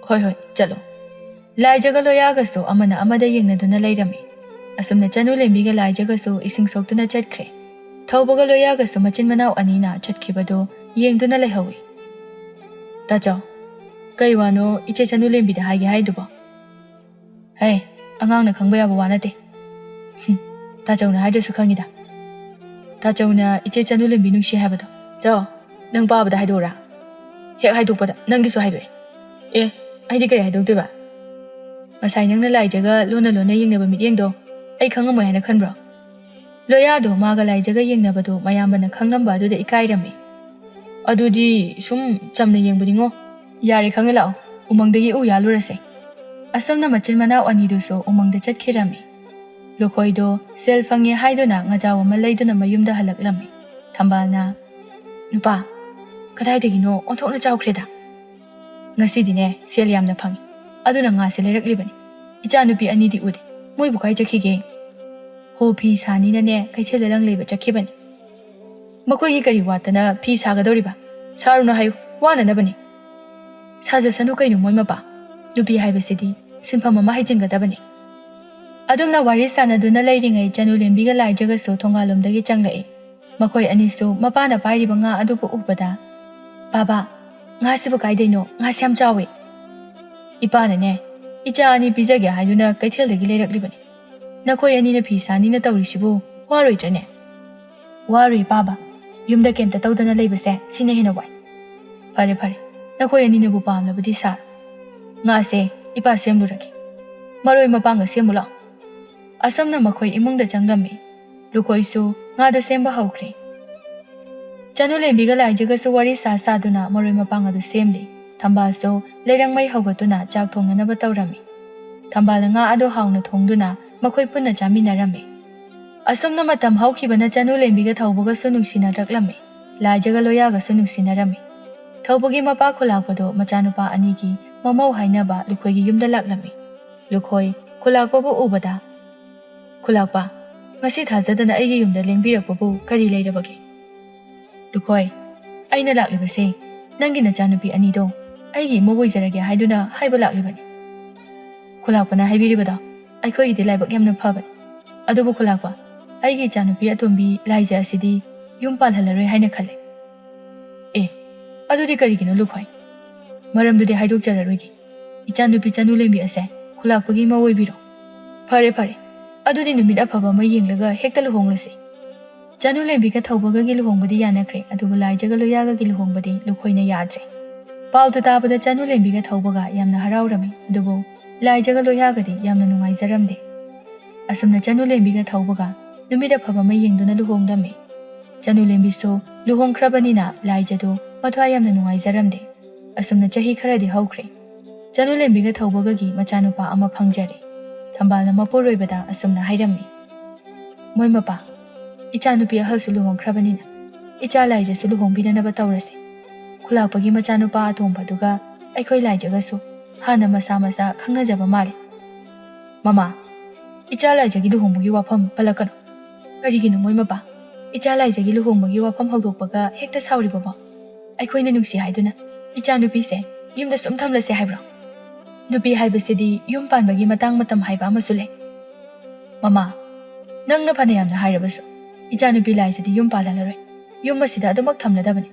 "ꯍꯣꯏ ꯍꯣꯏ, ꯆꯠꯂꯣ꯫" ꯂꯥꯏꯖꯒ ꯂꯣꯌꯥꯒꯁꯨ ꯑꯃꯅ ꯑꯃꯗ ꯌꯦꯡꯅꯗꯨꯅ ꯂꯩꯔꯝꯃꯤ꯫ ꯑꯁꯨꯝꯅ ꯆꯅꯨ ꯂꯦꯝꯕꯤꯒ ꯂꯥꯏꯖꯒꯁꯨ ꯏꯁꯤꯡ ꯁꯣꯛꯇꯨꯅ ꯆꯠꯈ꯭ꯔꯦ꯫ ꯊꯧꯕꯒ ꯂꯣꯌꯥꯒꯁꯨ ꯃꯆꯤꯟ ꯃꯅꯥꯎ ꯑꯅꯤꯅ ꯆꯠꯈꯤꯕꯗꯨ ꯌꯦꯡꯗꯨꯅ ꯂꯩꯍꯧꯏ꯫ "ꯇꯥꯆꯧ, ꯀꯩ ꯋꯥꯅꯣ ꯏꯆꯦ ꯆꯅꯨ ꯂꯦꯝꯕꯤꯗ ꯍꯥꯏꯒꯦ ꯍꯥꯏꯗꯨꯕꯣ?" "ꯍꯦ, ꯑꯉꯥꯡꯅ ꯈꯪꯕ ꯌꯥꯕ ꯋꯥ ꯅꯠꯇꯦ꯫" "ꯍꯨꯝ, ꯇꯥꯆꯧꯅ ꯍꯥꯏꯗ꯭ꯔꯁꯨ ꯈꯪꯉꯤꯗ꯫ ꯇꯥꯆꯧꯅ ꯏꯆꯦ ꯆꯅꯨ ꯂꯦꯝꯕꯤ ꯅꯨꯡꯁꯤ ꯍꯥꯏꯕꯗꯣ꯫ ꯆꯣ, ꯅꯪ ꯄꯥꯕꯗ ꯍꯥꯏꯗꯣꯛꯎꯔꯥ?" "ꯍꯦꯛ ꯍꯥꯏꯗꯣꯛꯄꯗ ꯅꯪꯒꯤꯁꯨ ꯍꯥꯏꯗꯣꯛꯑꯦ꯫" "ꯑꯦ, ꯑꯩꯗꯤ ꯀꯔꯤ ꯍꯥꯏꯗꯣꯛꯇꯣꯏꯕ? ꯉꯁꯥꯏ ꯅꯪꯅ ꯂꯥꯏꯖꯒ ꯂꯣꯟꯅ ꯂꯣꯟꯅ ꯌꯦꯡꯅꯕ ꯃꯤꯠꯌꯦꯡꯗꯣ ꯑꯩ ꯈꯪꯉꯝꯃꯣꯏ ꯍꯥꯏꯅ ꯈꯟꯕ꯭ꯔꯣ?" ꯂꯣꯌꯥꯗꯣ ꯃꯥꯒ ꯂꯥꯏꯖꯒ ꯌꯦꯡꯅꯕꯗꯨ ꯃꯌꯥꯝꯕꯅ ꯈꯪꯂꯝꯕ ꯑꯗꯨꯗ ꯏꯀꯥꯏꯔꯝꯃꯤ꯫ "ꯑꯗꯨꯗꯤ ꯁꯨꯝ ꯆꯝꯅ ꯌꯦꯡꯕꯅꯤꯉꯣ꯫ ꯌꯥꯔꯦ, ꯈꯪꯉꯦ, ꯂꯥꯛꯑꯣ, ꯎꯃꯪꯗꯒꯤ ꯎ ꯌꯥꯜꯂꯨꯔꯁꯦ꯫" ꯑꯁꯨꯝꯅ ꯃꯆꯤꯟ ꯃꯅꯥꯎ ꯑꯅꯤꯗꯨꯁꯨ ꯎꯃꯪꯗ ꯆꯠꯈꯤꯔꯝꯃꯤ꯫ ꯂꯨꯈꯣꯏꯗꯣ ꯁꯦꯜ ꯐꯪꯉꯦ ꯍꯥꯏꯗꯨꯅ ꯉꯥꯖꯥꯎ ꯑꯃ ꯂꯩꯗꯨꯅ ꯃꯌꯨꯝꯗ ꯍꯜꯂꯛꯂꯝꯃꯤ꯫ ꯊꯝꯕꯥꯜꯅ, "ꯅꯨꯄꯥ, ꯀꯗꯥꯏꯗꯒꯤꯅꯣ ꯑꯣꯟꯊꯣꯛꯅ ꯆꯥꯎꯈ꯭ꯔꯦꯗ꯫ ꯉꯁꯤꯗꯤꯅꯦ ꯁꯦꯜ ꯌꯥꯝꯅ ꯐꯪꯉꯤ꯫ ꯑꯗꯨꯅ ꯉꯥꯁꯦ ꯂꯩꯔꯛꯂꯤꯕꯅꯤ꯫ ꯏꯆꯥꯅꯨꯄꯤ ꯑꯅꯤꯗꯤ ꯎꯗꯦ꯫ ꯃꯣꯏꯕꯨ ꯀꯥꯏ ꯆꯠꯈꯤꯒꯦ? ꯍꯣ, ꯐꯤ ꯁꯥꯅꯤꯅꯅꯦ ꯀꯩꯊꯦꯜꯗ ꯂꯪ ꯂꯩꯕ ꯆꯠꯈꯤꯕꯅꯤ꯫ ꯃꯈꯣꯏꯒꯤ ꯀꯔꯤ ꯋꯥꯠꯇꯅ ꯐꯤ ꯁꯥꯒꯗꯧꯔꯤꯕ? ꯁꯥꯔꯨꯅꯨ ꯍꯥꯏꯌꯨ, ꯋꯥꯅꯅꯕꯅꯤ꯫ ꯁꯥꯖꯁꯅꯨ ꯀꯩꯅꯣ ꯃꯣꯏ ꯃꯄꯥ꯫ ꯅꯨꯄꯤ ꯍꯥꯏꯕꯁꯤꯗꯤ ꯁꯤꯟꯐꯝ ꯑꯃ ꯍꯩꯖꯤꯟꯒꯗꯕꯅꯤ꯫ ꯑꯗꯨꯝꯅ ꯋꯥꯔꯤ ꯁꯥꯟꯅꯗꯨꯅ ꯂꯩꯔꯤꯉꯩ ꯆꯅꯨ ꯂꯦꯝꯕꯤꯒ ꯂꯥꯏꯖꯒꯁꯨ ꯊꯣꯡꯒꯥꯜꯂꯣꯝꯗꯒꯤ ꯆꯪꯂꯛꯏ꯫ ꯃꯈꯣꯏ ꯑꯅꯤꯁꯨ ꯃꯄꯥꯅ ꯄꯥꯏꯔꯤꯕ ꯉꯥ ꯑꯗꯨꯕꯨ ꯎꯕꯗ, "ꯕꯥꯕꯥ, ꯉꯥꯁꯤꯕꯨ ꯀꯥꯏꯗꯩꯅꯣ? ꯉꯥꯁꯤ ꯌꯥꯝ ꯆꯥꯎꯏ!" "ꯏꯄꯥꯅꯅꯦ, ꯏꯆꯥ ꯑꯅꯤ ꯄꯤꯖꯒꯦ ꯍꯥꯏꯗꯨꯅ ꯀꯩꯊꯦꯜꯗꯒꯤ ꯂꯩꯔꯛꯂꯤꯕꯅꯤ꯫ ꯅꯈꯣꯏ ꯑꯅꯤꯅ ꯐꯤ ꯁꯥꯅꯤꯅ ꯇꯧꯔꯤꯁꯤꯕꯨ ꯋꯥꯔꯣꯏꯗ꯭ꯔꯅꯦ?" "ꯋꯥꯔꯣꯏ ꯄꯥꯕ, ꯌꯨꯝꯗ ꯀꯩꯝꯇ ꯇꯧꯗꯅ ꯂꯩꯕꯁꯦ ꯁꯤꯅ ꯍꯦꯟꯅ ꯋꯥꯏ꯫ ꯐꯔꯦ ꯐꯔꯦ, ꯅꯈꯣꯏ ꯑꯅꯤꯅꯕꯨ ꯄꯥꯝꯂꯕꯗꯤ ꯁꯥꯔꯣ꯫ ꯉꯥꯁꯦ ꯏꯄꯥ ꯁꯦꯝꯂꯨꯔꯒꯦ꯫ ꯃꯔꯣꯏ ꯃꯄꯥꯡꯒ ꯁꯦꯝꯃꯨ ꯂꯥꯎ꯫" ꯑꯁꯨꯝꯅ ꯃꯈꯣꯏ ꯏꯃꯨꯡꯗ ꯆꯪꯂꯝꯃꯤ꯫ ꯂꯨꯈꯣꯏꯁꯨ ꯉꯥꯗꯨ ꯁꯦꯝꯕ ꯍꯧꯈ꯭ꯔꯦ꯫ ꯆꯅꯨ ꯂꯦꯝꯕꯤꯒ ꯂꯥꯏꯖꯒꯁꯨ ꯋꯥꯔꯤ ꯁꯥ ꯁꯥꯗꯨꯅ ꯃꯔꯣꯏ ꯃꯄꯥꯡ ꯑꯗꯨ ꯁꯦꯝꯂꯤ꯫ ꯊꯝꯕꯥꯜꯁꯨ ꯂꯩꯔꯪ ꯃꯩ ꯍꯧꯒꯠꯇꯨꯅ ꯆꯥꯛ ꯊꯣꯡꯅꯅꯕ ꯇꯧꯔꯝꯃꯤ꯫ ꯊꯝꯕꯥꯜꯅ ꯉꯥ ꯑꯗꯨ ꯍꯥꯎꯅ ꯊꯣꯡꯗꯨꯅ ꯃꯈꯣꯏ ꯄꯨꯟꯅ ꯆꯥꯃꯤꯟꯅꯔꯝꯃꯤ꯫ ꯑꯁꯨꯝꯅ ꯃꯇꯝ ꯍꯧꯈꯤꯕꯅ ꯆꯅꯨ ꯂꯦꯝꯕꯤꯒ ꯊꯧꯕꯒꯁꯨ ꯅꯨꯡꯁꯤꯅꯔꯛꯂꯝꯃꯤ꯫ ꯂꯥꯏꯖꯒ ꯂꯣꯌꯥꯒꯁꯨ ꯅꯨꯡꯁꯤꯅꯔꯝꯃꯤ꯫ ꯊꯧꯕꯒꯤ ꯃꯄꯥ ꯈꯨꯂꯥꯛꯄꯗꯨ ꯃꯆꯥꯅꯨꯄꯥ ꯑꯅꯤꯒꯤ ꯃꯃꯧ ꯍꯥꯏꯅꯕ ꯂꯨꯈꯣꯏꯒꯤ ꯌꯨꯝꯗ ꯂꯥꯛꯂꯝꯃꯤ꯫ ꯂꯨꯈꯣꯏ ꯈꯨꯂꯥꯛꯄꯕꯨ ꯎꯕꯗ, "ꯈꯨꯂꯥꯛꯄ, ꯉꯁꯤ ꯊꯥꯖꯗꯅ ꯑꯩꯒꯤ ꯌꯨꯝꯗ ꯂꯦꯡꯕꯤꯔꯛꯄꯕꯨ ꯀꯔꯤ ꯂꯩꯔꯕꯒꯦ?" "ꯂꯨꯈꯣꯏ, ꯑꯩꯅ ꯂꯥꯛꯂꯤꯕꯁꯦ ꯅꯪꯒꯤ ꯅꯆꯥꯅꯨꯄꯤ ꯑꯅꯤꯗꯣ ꯑꯩꯒꯤ ꯏꯃꯧ ꯑꯣꯏꯖꯔꯒꯦ ꯍꯥꯏꯗꯨꯅ ꯍꯥꯏꯕ ꯂꯥꯛꯂꯤꯕꯅꯤ꯫" "ꯈꯨꯂꯥꯛꯄꯅ ꯍꯥꯏꯕꯤꯔꯤꯕꯗꯣ ꯑꯩꯈꯣꯏꯒꯤꯗꯤ ꯂꯥꯏꯕꯛ ꯌꯥꯝꯅ ꯐꯕꯅꯤ꯫ ꯑꯗꯨꯕꯨ ꯈꯨꯂꯥꯛꯄ, ꯑꯩꯒꯤ ꯏꯆꯥꯅꯨꯄꯤ ꯑꯇꯣꯝꯕꯤ ꯂꯥꯏꯖ ꯑꯁꯤꯗꯤ ꯌꯨꯝ ꯄꯥꯜꯍꯜꯂꯔꯣꯏ ꯍꯥꯏꯅ ꯈꯜꯂꯤ꯫" "ꯑꯦ, ꯑꯗꯨꯗꯤ ꯀꯔꯤꯒꯤꯅꯣ ꯂꯨꯈꯣꯏ? ꯃꯔꯝꯗꯨꯗꯤ ꯍꯥꯏꯗꯣꯛꯆꯔꯔꯣꯏꯒꯦ꯫ ꯏꯆꯥꯅꯨꯄꯤ ꯆꯅꯨ ꯂꯦꯝꯕꯤ ꯑꯁꯦ ꯈꯨꯂꯥꯛꯄꯒꯤ ꯃꯧ ꯑꯣꯏꯕꯤꯔꯣ꯫" "ꯐꯔꯦ ꯐꯔꯦ, ꯑꯗꯨꯗꯤ ꯅꯨꯃꯤꯠ ꯑꯐꯕ ꯑꯃ ꯌꯦꯡꯂꯒ ꯍꯦꯛꯇ ꯂꯨꯍꯣꯡꯂꯁꯤ꯫" ꯆꯅꯨ ꯂꯦꯝꯕꯤꯒ ꯊꯧꯕꯒꯒꯤ ꯂꯨꯍꯣꯡꯕꯗꯤ ꯌꯥꯅꯈ꯭ꯔꯦ, ꯑꯗꯨꯕꯨ ꯂꯥꯏꯖꯒ ꯂꯣꯌꯥꯒꯒꯤ ꯂꯨꯍꯣꯡꯕꯗꯤ ꯂꯨꯈꯣꯏꯅ ꯌꯥꯗ꯭ꯔꯦ꯫ ꯄꯥꯎꯗꯨ ꯇꯥꯕꯗ ꯆꯅꯨ ꯂꯦꯝꯕꯤꯒ ꯊꯧꯕꯒ ꯌꯥꯝꯅ ꯍꯔꯥꯎꯔꯝꯃꯤ, ꯑꯗꯨꯕꯨ ꯂꯥꯏꯖꯒ ꯂꯣꯌꯥꯒꯗꯤ ꯌꯥꯝꯅ ꯅꯨꯡꯉꯥꯏꯖꯔꯝꯗꯦ꯫ ꯑꯁꯨꯝꯅ ꯆꯅꯨ ꯂꯦꯝꯕꯤꯒ ꯊꯧꯕꯒ ꯅꯨꯃꯤꯠ ꯑꯐꯕ ꯑꯃ ꯌꯦꯡꯗꯨꯅ ꯂꯨꯍꯣꯡꯂꯝꯃꯤ꯫ ꯆꯅꯨ ꯂꯦꯝꯕꯤꯁꯨ ꯂꯨꯍꯣꯡꯈ꯭ꯔꯕꯅꯤꯅ ꯂꯥꯏꯖꯗꯨ ꯃꯊ꯭ꯋꯥꯏ ꯌꯥꯝꯅ ꯅꯨꯡꯉꯥꯏꯖꯔꯝꯗꯦ꯫ ꯑꯁꯨꯝꯅ ꯆꯍꯤ ꯈꯔꯗꯤ ꯍꯧꯈ꯭ꯔꯦ꯫ ꯆꯅꯨ ꯂꯦꯝꯕꯤꯒ ꯊꯧꯕꯒꯒꯤ ꯃꯆꯥꯅꯨꯄꯥ ꯑꯃ ꯐꯪꯖꯔꯦ꯫ ꯊꯝꯕꯥꯜꯅ ꯃꯄꯨꯔꯣꯏꯕꯗ ꯑꯁꯨꯝꯅ ꯍꯥꯏꯔꯝꯃꯤ, "ꯃꯣꯏ ꯃꯄꯥ, ꯏꯆꯥꯅꯨꯄꯤ ꯑꯍꯜꯁꯨ ꯂꯨꯍꯣꯡꯈ꯭ꯔꯕꯅꯤꯅ ꯏꯆꯥ ꯂꯥꯏꯖꯁꯨ ꯂꯨꯍꯣꯡꯕꯤꯅꯅꯕ ꯇꯧꯔꯁꯤ꯫ ꯈꯨꯂꯥꯛꯄꯒꯤ ꯃꯆꯥꯅꯨꯄꯥ ꯑꯇꯣꯝꯕꯗꯨꯒ ꯑꯩꯈꯣꯏ ꯂꯥꯏꯖꯒꯁꯨ ꯍꯥꯟꯅ ꯃꯁꯥ ꯃꯁꯥ ꯈꯪꯅꯖꯕ ꯃꯥꯜꯂꯤ꯫ "ꯃꯃꯥ, ꯏꯆꯥ ꯂꯥꯏꯖꯒꯤ ꯂꯨꯍꯣꯡꯕꯒꯤ ꯋꯥꯐꯝ ꯄꯜꯂꯛꯀꯅꯨ꯫ ꯀꯔꯤꯒꯤꯅꯣ ꯃꯣꯏ ꯃꯄꯥ? ꯏꯆꯥ ꯂꯥꯏꯖꯒꯤ ꯂꯨꯍꯣꯡꯕꯒꯤ ꯋꯥꯐꯝ ꯍꯧꯗꯣꯛꯄꯒ ꯍꯦꯛꯇ ꯁꯥꯎꯔꯤꯕꯕꯣ? ꯑꯩꯈꯣꯏꯅ ꯅꯨꯡꯁꯤ ꯍꯥꯏꯗꯨꯅ ꯏꯆꯥꯅꯨꯄꯤꯁꯦ ꯌꯨꯝꯗ ꯁꯨꯝ ꯊꯝꯂꯁꯦ ꯍꯥꯏꯕ꯭ꯔꯣ? ꯅꯨꯄꯤ ꯍꯥꯏꯕꯁꯤꯗꯤ ꯌꯨꯝ ꯄꯥꯟꯕꯒꯤ ꯃꯇꯥꯡ ꯃꯇꯝ ꯍꯥꯏꯕ ꯑꯃꯁꯨ ꯂꯩ꯫ ꯃꯃꯥ, ꯅꯪꯅ ꯐꯅ ꯌꯥꯝꯅ ꯍꯥꯏꯔꯕꯁꯨ ꯏꯆꯥꯅꯨꯄꯤ ꯂꯥꯏꯖꯗꯤ ꯌꯨꯝ ꯄꯥꯜꯍꯜꯂꯔꯣꯏ꯫ ꯌꯨꯝ ꯑꯁꯤꯗ ꯑꯗꯨꯃꯛ ꯊꯝꯂꯗꯕꯅꯤ꯫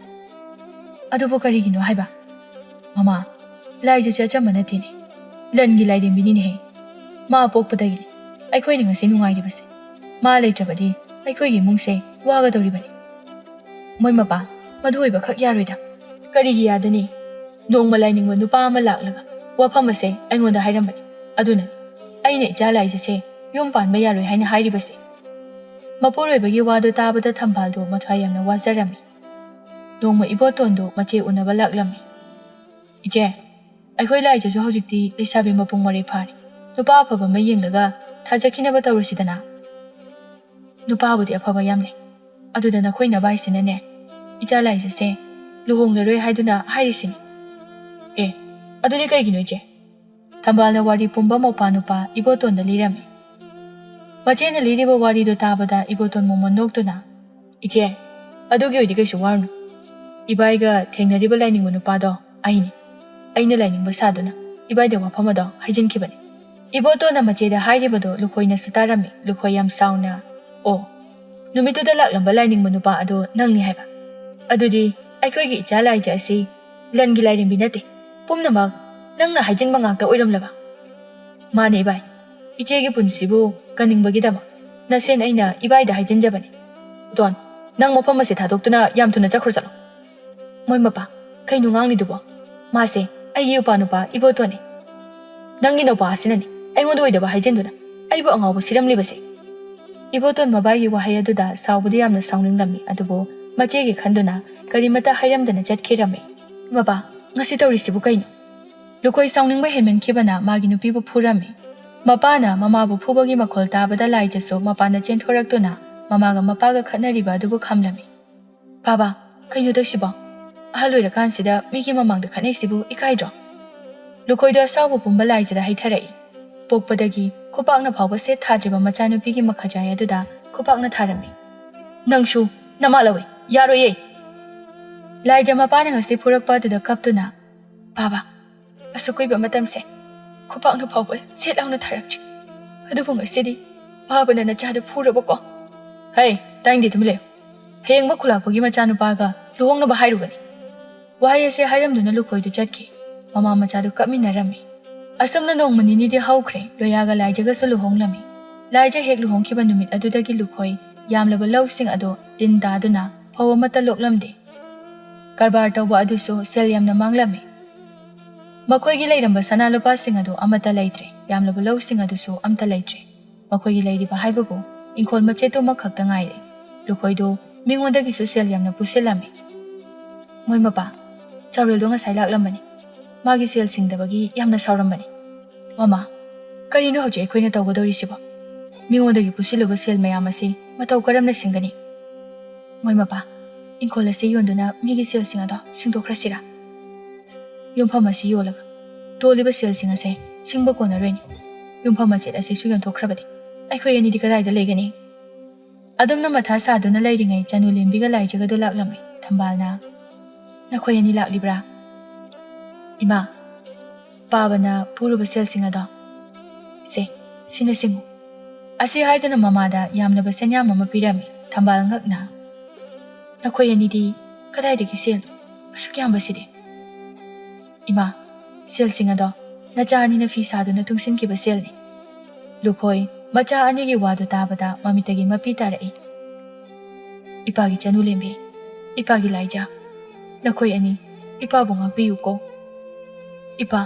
ꯑꯗꯨꯕꯨ ꯀꯔꯤꯒꯤꯅꯣ ꯍꯥꯏꯕ? ꯃꯃꯥ, ꯂꯥꯏꯖꯁꯦ ꯑꯆꯝꯕ ꯅꯠꯇꯦꯅꯦ꯫ ꯂꯟꯒꯤ ꯂꯥꯏꯔꯦꯝꯕꯤꯅꯤꯅꯦꯍꯦ꯫ ꯃꯥ ꯄꯣꯛꯄꯗꯒꯤꯅꯤ ꯑꯩꯈꯣꯏꯅ ꯉꯁꯤ ꯅꯨꯡꯉꯥꯏꯔꯤꯕꯁꯦ꯫ ꯃꯥ ꯂꯩꯇ꯭ꯔꯕꯗꯤ ꯑꯩꯈꯣꯏꯒꯤ ꯏꯃꯨꯡꯁꯦ ꯋꯥꯒꯗꯧꯔꯤꯕꯅꯤ꯫ ꯃꯣꯏ ꯃꯄꯥ, ꯃꯗꯨ ꯑꯣꯏꯕꯈꯛ ꯌꯥꯔꯣꯏꯗ꯫ ꯀꯔꯤꯒꯤ ꯌꯥꯗꯅꯤ? ꯅꯣꯡꯃ ꯂꯥꯏꯅꯤꯡꯕ ꯅꯨꯄꯥ ꯑꯃ ꯂꯥꯛꯂꯒ ꯋꯥꯐꯝ ꯑꯁꯦ ꯑꯩꯉꯣꯟꯗ ꯍꯥꯏꯔꯝꯕꯅꯤ꯫ ꯑꯗꯨꯅꯅꯤ ꯑꯩꯅ ꯏꯆꯥ ꯂꯥꯏꯖꯁꯦ ꯌꯨꯝ ꯄꯥꯟꯕ ꯌꯥꯔꯣꯏ ꯍꯥꯏꯅ ꯍꯥꯏꯔꯤꯕꯁꯦ꯫ ꯃꯄꯨꯔꯣꯏꯕꯒꯤ ꯋꯥꯗꯨ ꯇꯥꯕꯗ ꯊꯝꯕꯥꯜꯗꯨ ꯃꯊ꯭ꯋꯥꯏ ꯌꯥꯝꯅ ꯋꯥꯖꯔꯝꯃꯤ꯫ ꯅꯣꯡꯃ ꯏꯕꯣꯇꯣꯟꯗꯨ ꯃꯆꯦ ꯎꯅꯕ ꯂꯥꯛꯂꯝꯃꯤ꯫ "ꯏꯆꯦ, ꯑꯩꯈꯣꯏ ꯂꯥꯏꯖꯁꯨ ꯍꯧꯖꯤꯛꯇꯤ ꯂꯩꯁꯥꯕꯤ ꯃꯄꯨꯡ ꯃꯔꯩ ꯐꯥꯔꯦ꯫ ꯅꯨꯄꯥ ꯑꯐꯕ ꯑꯃ ꯌꯦꯡꯂꯒ ꯊꯥꯖꯈꯤꯅꯕ ꯇꯧꯔꯁꯤꯗꯅ?" "ꯅꯨꯄꯥꯕꯨꯗꯤ ꯑꯐꯕ ꯌꯥꯝ ꯂꯩ꯫ ꯑꯗꯨꯗ ꯅꯈꯣꯏ ꯅꯚꯥꯏꯁꯤꯅꯅꯦ, ꯏꯆꯥ ꯂꯥꯏꯖꯁꯦ ꯂꯨꯍꯣꯡꯂꯔꯣꯏ ꯍꯥꯏꯗꯨꯅ ꯍꯥꯏꯔꯤꯁꯤꯅꯤ꯫" "ꯑꯦ, ꯑꯗꯨꯗꯤ ꯀꯩꯒꯤꯅꯣ ꯏꯆꯦ?" ꯊꯝꯕꯥꯜꯅ ꯋꯥꯔꯤ ꯄꯨꯝꯕ ꯃꯧꯄꯥ ꯅꯨꯄꯥ ꯏꯕꯣꯇꯣꯟꯗ ꯂꯤꯔꯝꯃꯤ꯫ ꯃꯆꯦꯅ ꯂꯤꯔꯤꯕ ꯋꯥꯔꯤꯗꯨ ꯇꯥꯕꯗ ꯏꯕꯣꯇꯣꯟ ꯃꯣꯃꯣꯟ ꯅꯣꯛꯇꯨꯅ, "ꯏꯆꯦ, ꯑꯗꯨꯒꯤ ꯑꯣꯏꯗꯤ ꯀꯩꯁꯨ ꯋꯥꯔꯨꯅꯨ꯫ ꯏꯕꯥꯏꯒ ꯊꯦꯡꯅꯔꯤꯕ ꯂꯥꯏꯅꯤꯡꯕ ꯅꯨꯄꯥꯗꯣ ꯑꯩꯅꯤ꯫ ꯑꯩꯅ ꯂꯥꯏꯅꯤꯡꯕ ꯁꯥꯗꯨꯅ ꯏꯕꯥꯏꯗ ꯋꯥꯐꯝ ꯑꯗꯣ ꯍꯥꯏꯖꯤꯟꯈꯤꯕꯅꯤ꯫" ꯏꯕꯣꯇꯣꯟꯅ ꯃꯆꯦꯗ ꯍꯥꯏꯔꯤꯕꯗꯣ ꯂꯨꯈꯣꯏꯅꯁꯨ ꯇꯥꯔꯝꯃꯤ꯫ ꯂꯨꯈꯣꯏ ꯌꯥꯝ ꯁꯥꯎꯅ, "ꯑꯣ, ꯅꯨꯃꯤꯠꯇꯨꯗ ꯂꯥꯛꯂꯝꯕ ꯂꯥꯏꯅꯤꯡꯕ ꯅꯨꯄꯥ ꯑꯗꯣ ꯅꯪꯅꯤ ꯍꯥꯏꯕ? ꯑꯗꯨꯗꯤ ꯑꯩꯈꯣꯏꯒꯤ ꯏꯆꯥ ꯂꯥꯏꯖ ꯑꯁꯤ ꯂꯟꯒꯤ ꯂꯥꯏꯔꯦꯝꯕꯤ ꯅꯠꯇꯦ, ꯄꯨꯝꯅꯃꯛ ꯅꯪꯅ ꯍꯥꯏꯖꯤꯟꯕ ꯉꯥꯛꯇ ꯑꯣꯏꯔꯝꯂꯕ?" "ꯃꯥꯅꯦ ꯏꯕꯥꯏ, ꯏꯆꯦꯒꯤ ꯄꯨꯟꯁꯤꯕꯨ ꯀꯟꯅꯤꯡꯕꯒꯤꯗꯃꯛ ꯅꯁꯦꯟ ꯑꯩꯅ ꯏꯕꯥꯏꯗ ꯍꯥꯏꯖꯤꯟꯖꯕꯅꯤ꯫ ꯇꯣꯟ, ꯅꯪ ꯃꯐꯝ ꯑꯁꯤ ꯊꯥꯗꯣꯛꯇꯨꯅ ꯌꯥꯝ ꯊꯨꯅ ꯆꯠꯈ꯭ꯔꯣ ꯆꯠꯂꯣ꯫" "ꯃꯣꯏ ꯃꯄꯥ, ꯀꯩꯅꯣ ꯉꯥꯡꯂꯤꯗꯨꯕꯣ? ꯃꯥꯁꯦ ꯑꯩꯒꯤ ꯏꯄꯥ ꯅꯨꯄꯥ ꯏꯕꯣꯇꯣꯟꯅꯤ꯫ ꯅꯪꯒꯤ ꯅꯨꯄꯥ ꯑꯁꯤꯅꯅꯤ ꯑꯩꯉꯣꯟꯗ ꯑꯣꯏꯗꯕ ꯍꯥꯏꯖꯤꯟꯗꯨꯅ ꯑꯩꯕꯨ ꯑꯉꯥꯎꯕ ꯁꯤꯔꯝꯂꯤꯕꯁꯦ꯫" ꯏꯕꯣꯇꯣꯟ ꯃꯕꯥꯏꯒꯤ ꯋꯥꯍꯩ ꯑꯗꯨꯗ ꯁꯥꯎꯕꯗꯤ ꯌꯥꯝꯅ ꯁꯥꯎꯅꯤꯡꯂꯝꯃꯤ, ꯑꯗꯨꯕꯨ ꯃꯆꯦꯒꯤ ꯈꯟꯗꯨꯅ ꯀꯔꯤꯃꯠꯇ ꯍꯥꯏꯔꯝꯗꯅ ꯆꯠꯈꯤꯔꯝꯃꯤ꯫ "ꯃꯄꯥ, ꯉꯁꯤ ꯇꯧꯔꯤꯁꯤꯕꯨ ꯀꯩꯅꯣ?" ꯂꯨꯈꯣꯏ ꯁꯥꯎꯅꯤꯡꯕ ꯍꯦꯟꯃꯟꯈꯤꯕꯅ ꯃꯥꯒꯤ ꯅꯨꯄꯤꯕꯨ ꯐꯨꯔꯝꯃꯤ꯫ ꯃꯄꯥꯅ ꯃꯃꯥꯕꯨ ꯐꯨꯕꯒꯤ ꯃꯈꯣꯜ ꯇꯥꯕꯗ ꯂꯥꯏꯖꯁꯨ ꯃꯄꯥꯟꯗ ꯆꯦꯟꯊꯣꯔꯛꯇꯨꯅ ꯃꯃꯥꯒ ꯃꯄꯥꯒ ꯈꯠꯅꯔꯤꯕ ꯑꯗꯨꯕꯨ ꯈꯥꯝꯂꯝꯃꯤ꯫ "ꯕꯥꯕꯥ, ꯀꯩꯅꯣ ꯇꯧꯁꯤꯕꯣ? ꯑꯍꯜ ꯑꯣꯏꯔꯀꯥꯟꯁꯤꯗ ꯃꯤꯒꯤ ꯃꯃꯥꯡꯗ ꯈꯠꯅꯩꯁꯤꯕꯨ ꯏꯀꯥꯏꯗ꯭ꯔꯣ?" ꯂꯨꯈꯣꯏꯗꯣ ꯑꯁꯥꯎꯕ ꯄꯨꯝꯕ ꯂꯥꯏꯖꯗ ꯍꯩꯊꯔꯛꯏ꯫ ꯄꯣꯛꯄꯗꯒꯤ ꯈꯨꯄꯥꯛꯅ ꯐꯥꯎꯕ ꯁꯦꯠ ꯊꯥꯗ꯭ꯔꯤꯕ ꯃꯆꯥꯅꯨꯄꯤꯒꯤ ꯃꯈꯖꯥꯏ ꯑꯗꯨꯗ ꯈꯨꯄꯥꯛꯅ ꯊꯥꯔꯝꯃꯤ꯫ "ꯅꯪꯁꯨ ꯅꯃꯥ ꯂꯧꯏ, ꯌꯥꯔꯣꯏꯌꯦ!" ꯂꯥꯏꯖ ꯃꯄꯥꯅ ꯉꯁꯤ ꯐꯨꯔꯛꯄ ꯑꯗꯨꯗ ꯀꯞꯇꯨꯅ, "ꯕꯥꯕꯥ, ꯑꯁꯨꯛ ꯀꯨꯏꯕ ꯃꯇꯝꯁꯦ ꯈꯨꯄꯥꯛꯅ ꯐꯥꯎꯕ ꯁꯦꯠ ꯂꯥꯎꯅ ꯊꯥꯔꯛꯇ꯭ꯔꯤ, ꯑꯗꯨꯕꯨ ꯉꯁꯤꯗꯤ ꯕꯥꯕꯥꯅ ꯅꯆꯥꯗ ꯐꯨꯔꯕꯀꯣ?" "ꯍꯩ, ꯇꯥꯏꯡꯗꯦ, ꯇꯨꯃꯤꯟ ꯂꯩꯌꯨ꯫ ꯍꯌꯦꯡꯃꯛ ꯈꯨꯂꯥꯛꯄꯒꯤ ꯃꯆꯥꯅꯨꯄꯥꯒ ꯂꯨꯍꯣꯡꯅꯕ ꯍꯥꯏꯔꯨꯒꯅꯤ꯫" ꯋꯥꯍꯩ ꯑꯁꯤ ꯍꯥꯏꯔꯝꯗꯨꯅ ꯂꯨꯈꯣꯏꯗꯨ ꯆꯠꯈꯤ꯫ ꯃꯃꯥ ꯃꯆꯥꯗꯨ ꯀꯞꯃꯤꯟꯅꯔꯝꯃꯤ꯫ ꯑꯁꯨꯝꯅ ꯅꯣꯡꯃ ꯅꯤꯅꯤꯗꯤ ꯍꯧꯈ꯭ꯔꯦ꯫ ꯂꯣꯌꯥꯒ ꯂꯥꯏꯖꯒꯁꯨ ꯂꯨꯍꯣꯡꯂꯝꯃꯤ꯫ ꯂꯥꯏꯖ ꯍꯦꯛ ꯂꯨꯍꯣꯡꯈꯤꯕ ꯅꯨꯃꯤꯠ ꯑꯗꯨꯗꯒꯤ ꯂꯨꯈꯣꯏ ꯌꯥꯝꯂꯕ ꯂꯧꯁꯤꯡ ꯑꯗꯨ ꯇꯤꯟ ꯇꯥꯗꯨꯅ ꯐꯧ ꯑꯃꯠꯇ ꯂꯣꯛꯂꯝꯗꯦ꯫ ꯀꯔꯕꯥꯔ ꯇꯧꯕ ꯑꯗꯨꯁꯨ ꯁꯦꯜ ꯌꯥꯝꯅ ꯃꯥꯡꯂꯝꯃꯤ꯫ ꯃꯈꯣꯏꯒꯤ ꯂꯩꯔꯝꯕ ꯁꯅꯥ ꯂꯨꯄꯥꯁꯤꯡ ꯑꯗꯨ ꯑꯃꯠꯇ ꯂꯩꯇ꯭ꯔꯦ꯫ ꯌꯥꯝꯂꯕ ꯂꯧꯁꯤꯡ ꯑꯗꯨꯁꯨ ꯑꯃꯠꯇ ꯂꯩꯇ꯭ꯔꯦ꯫ ꯃꯈꯣꯏꯒꯤ ꯂꯩꯔꯤꯕ ꯍꯥꯏꯕꯕꯨ ꯏꯪꯈꯣꯜ ꯃꯆꯦꯠꯇꯨꯃꯛ ꯈꯛꯇ ꯉꯥꯏꯔꯦ꯫ ꯂꯨꯈꯣꯏꯗꯨ ꯃꯤꯉꯣꯟꯗꯒꯤꯁꯨ ꯁꯦꯜ ꯌꯥꯝꯅ ꯄꯨꯁꯤꯜꯂꯝꯃꯤ꯫ "ꯃꯣꯏ ꯃꯄꯥ, ꯆꯥꯎꯔꯦꯜꯗꯣ ꯉꯁꯥꯏ ꯂꯥꯛꯂꯝꯕꯅꯤ꯫ ꯃꯥꯒꯤ ꯁꯦꯜ ꯁꯤꯡꯗꯕꯒꯤ ꯌꯥꯝꯅ ꯁꯥꯎꯔꯝꯕꯅꯤ꯫" "ꯃꯃꯥ, ꯀꯔꯤꯅꯣ ꯍꯧꯖꯤꯛ ꯑꯩꯈꯣꯏꯅ ꯇꯧꯒꯗꯧꯔꯤꯁꯤꯕꯣ? ꯃꯤꯉꯣꯟꯗꯒꯤ ꯄꯨꯁꯤꯜꯂꯨꯕ ꯁꯦꯜ ꯃꯌꯥꯝ ꯑꯁꯤ ꯃꯇꯧ ꯀꯔꯝꯅ ꯁꯤꯡꯒꯅꯤ?" "ꯃꯣꯏ ꯃꯄꯥ, ꯏꯪꯈꯣꯜ ꯑꯁꯤ ꯌꯣꯟꯗꯨꯅ ꯃꯤꯒꯤ ꯁꯦꯜꯁꯤꯡ ꯑꯗꯣ ꯁꯤꯡꯗꯣꯛꯈ꯭ꯔꯁꯤꯔꯥ? ꯌꯨꯝꯐꯝ ꯑꯁꯤ ꯌꯣꯜꯂꯒ ꯇꯣꯜꯂꯤꯕ ꯁꯦꯜꯁꯤꯡ ꯑꯁꯦ ꯁꯤꯡꯕ ꯀꯣꯟꯅꯔꯣꯏꯅꯦ꯫ ꯌꯨꯝꯐꯝ ꯃꯆꯦꯠ ꯑꯁꯤꯁꯨ ꯌꯣꯟꯊꯣꯛꯈ꯭ꯔꯕꯗꯤ ꯑꯩꯈꯣꯏ ꯑꯅꯤꯗꯤ ꯀꯗꯥꯏꯗ ꯂꯩꯒꯅꯤ?" ꯑꯗꯨꯝꯅ ꯃꯊꯥ ꯁꯥꯗꯨꯅ ꯂꯩꯔꯤꯉꯩ ꯆꯅꯨ ꯂꯦꯝꯕꯤꯒ ꯂꯥꯏꯖꯒꯗꯨ ꯂꯥꯛꯂꯝꯃꯤ꯫ ꯊꯝꯕꯥꯜꯅ, "ꯅꯈꯣꯏ ꯑꯅꯤ ꯂꯥꯛꯂꯤꯕ꯭ꯔꯥ?" "ꯏꯃꯥ, ꯄꯥꯕꯅ ꯄꯨꯔꯨꯕ ꯁꯦꯜꯁꯤꯡ ꯑꯗꯣ ꯁꯦ, ꯁꯤꯅ ꯁꯤꯡꯉꯨ꯫" ꯑꯁꯤ ꯍꯥꯏꯗꯨꯅ ꯃꯃꯥꯗ ꯌꯥꯝꯂꯕ ꯁꯦꯟꯌꯥꯝ ꯑꯃ ꯄꯤꯔꯝꯃꯤ꯫ ꯊꯝꯕꯥꯜ ꯉꯛꯅ, "ꯅꯈꯣꯏ ꯑꯅꯤꯗꯤ ꯀꯗꯥꯏꯗꯒꯤ ꯁꯦꯜ ꯑꯁꯨꯛ ꯌꯥꯝꯕꯁꯤꯗꯤ?" "ꯏꯃꯥ, ꯁꯦꯜꯁꯤꯡ ꯑꯗꯣ ꯅꯆꯥ ꯑꯅꯤꯅ ꯐꯤ ꯁꯥꯗꯨꯅ ꯇꯨꯡꯁꯤꯟꯈꯤꯕ ꯁꯦꯜꯅꯤ꯫" ꯂꯨꯈꯣꯏ ꯃꯆꯥ ꯑꯅꯤꯒꯤ ꯋꯥꯗꯨ ꯇꯥꯕꯗ ꯃꯃꯤꯠꯇꯒꯤ ꯃꯄꯤ ꯇꯥꯔꯛꯏ꯫ "ꯏꯄꯥꯒꯤ ꯆꯅꯨ ꯂꯦꯝꯕꯤ, ꯏꯄꯥꯒꯤ ꯂꯥꯏꯖ, ꯅꯈꯣꯏ ꯑꯅꯤ ꯏꯄꯥꯕꯨ ꯉꯥꯛꯄꯤꯌꯨꯀꯣ꯫ ꯏꯄꯥ,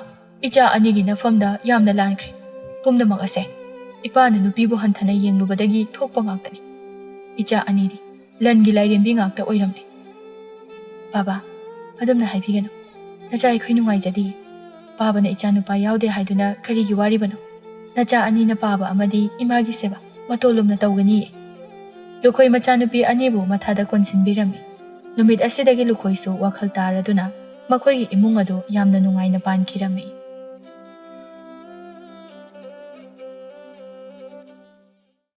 ꯏꯆꯥ ꯑꯅꯤꯒꯤ ꯅꯐꯝꯗ ꯌꯥꯝꯅ ꯂꯥꯟꯈ꯭ꯔꯦ꯫ ꯄꯨꯝꯅꯃꯛ ꯑꯁꯦ ꯏꯄꯥꯅ ꯅꯨꯄꯤꯕꯨ ꯍꯟꯊꯅ ꯌꯦꯡꯂꯨꯕꯗꯒꯤ ꯊꯣꯛꯄ ꯉꯥꯛꯇꯅꯤ꯫ ꯏꯆꯥ ꯑꯅꯤꯗꯤ ꯂꯟꯒꯤ ꯂꯥꯏꯔꯦꯝꯕꯤ ꯉꯥꯛꯇ ꯑꯣꯏꯔꯝꯂꯦ꯫ ꯕꯥꯕꯥ, ꯑꯗꯨꯝꯅ ꯍꯥꯏꯕꯤꯒꯅꯨ꯫ ꯅꯆꯥ ꯑꯩꯈꯣꯏ ꯅꯨꯡꯉꯥꯏꯖꯗꯤꯌꯦ꯫ ꯄꯥꯕꯅ ꯏꯆꯥ ꯅꯨꯄꯥ ꯌꯥꯎꯗꯦ ꯍꯥꯏꯗꯨꯅ ꯀꯔꯤꯒꯤ ꯋꯥꯔꯤꯕꯅꯣ? ꯅꯆꯥ ꯑꯅꯤꯅ ꯄꯥꯕ ꯑꯃꯗꯤ ꯏꯃꯥꯒꯤ ꯁꯦꯕꯥ ꯃꯇꯣꯜ ꯂꯨꯝꯅ ꯇꯧꯒꯅꯤꯌꯦ꯫" ꯂꯨꯈꯣꯏ ꯃꯆꯥꯅꯨꯄꯤ ꯑꯅꯤꯕꯨ ꯃꯊꯥꯗ ꯀꯣꯟꯁꯤꯟꯕꯤꯔꯝꯃꯤ꯫ ꯅꯨꯃꯤꯠ ꯑꯁꯤꯗꯒꯤ ꯂꯨꯈꯣꯏꯁꯨ ꯋꯥꯈꯜ ꯇꯥꯔꯗꯨꯅ ꯃꯈꯣꯏꯒꯤ ꯏꯃꯨꯡ ꯑꯗꯨ ꯌꯥꯝꯅ ꯅꯨꯡꯉꯥꯏꯅ ꯄꯥꯟꯈꯤꯔꯝꯃꯤ꯫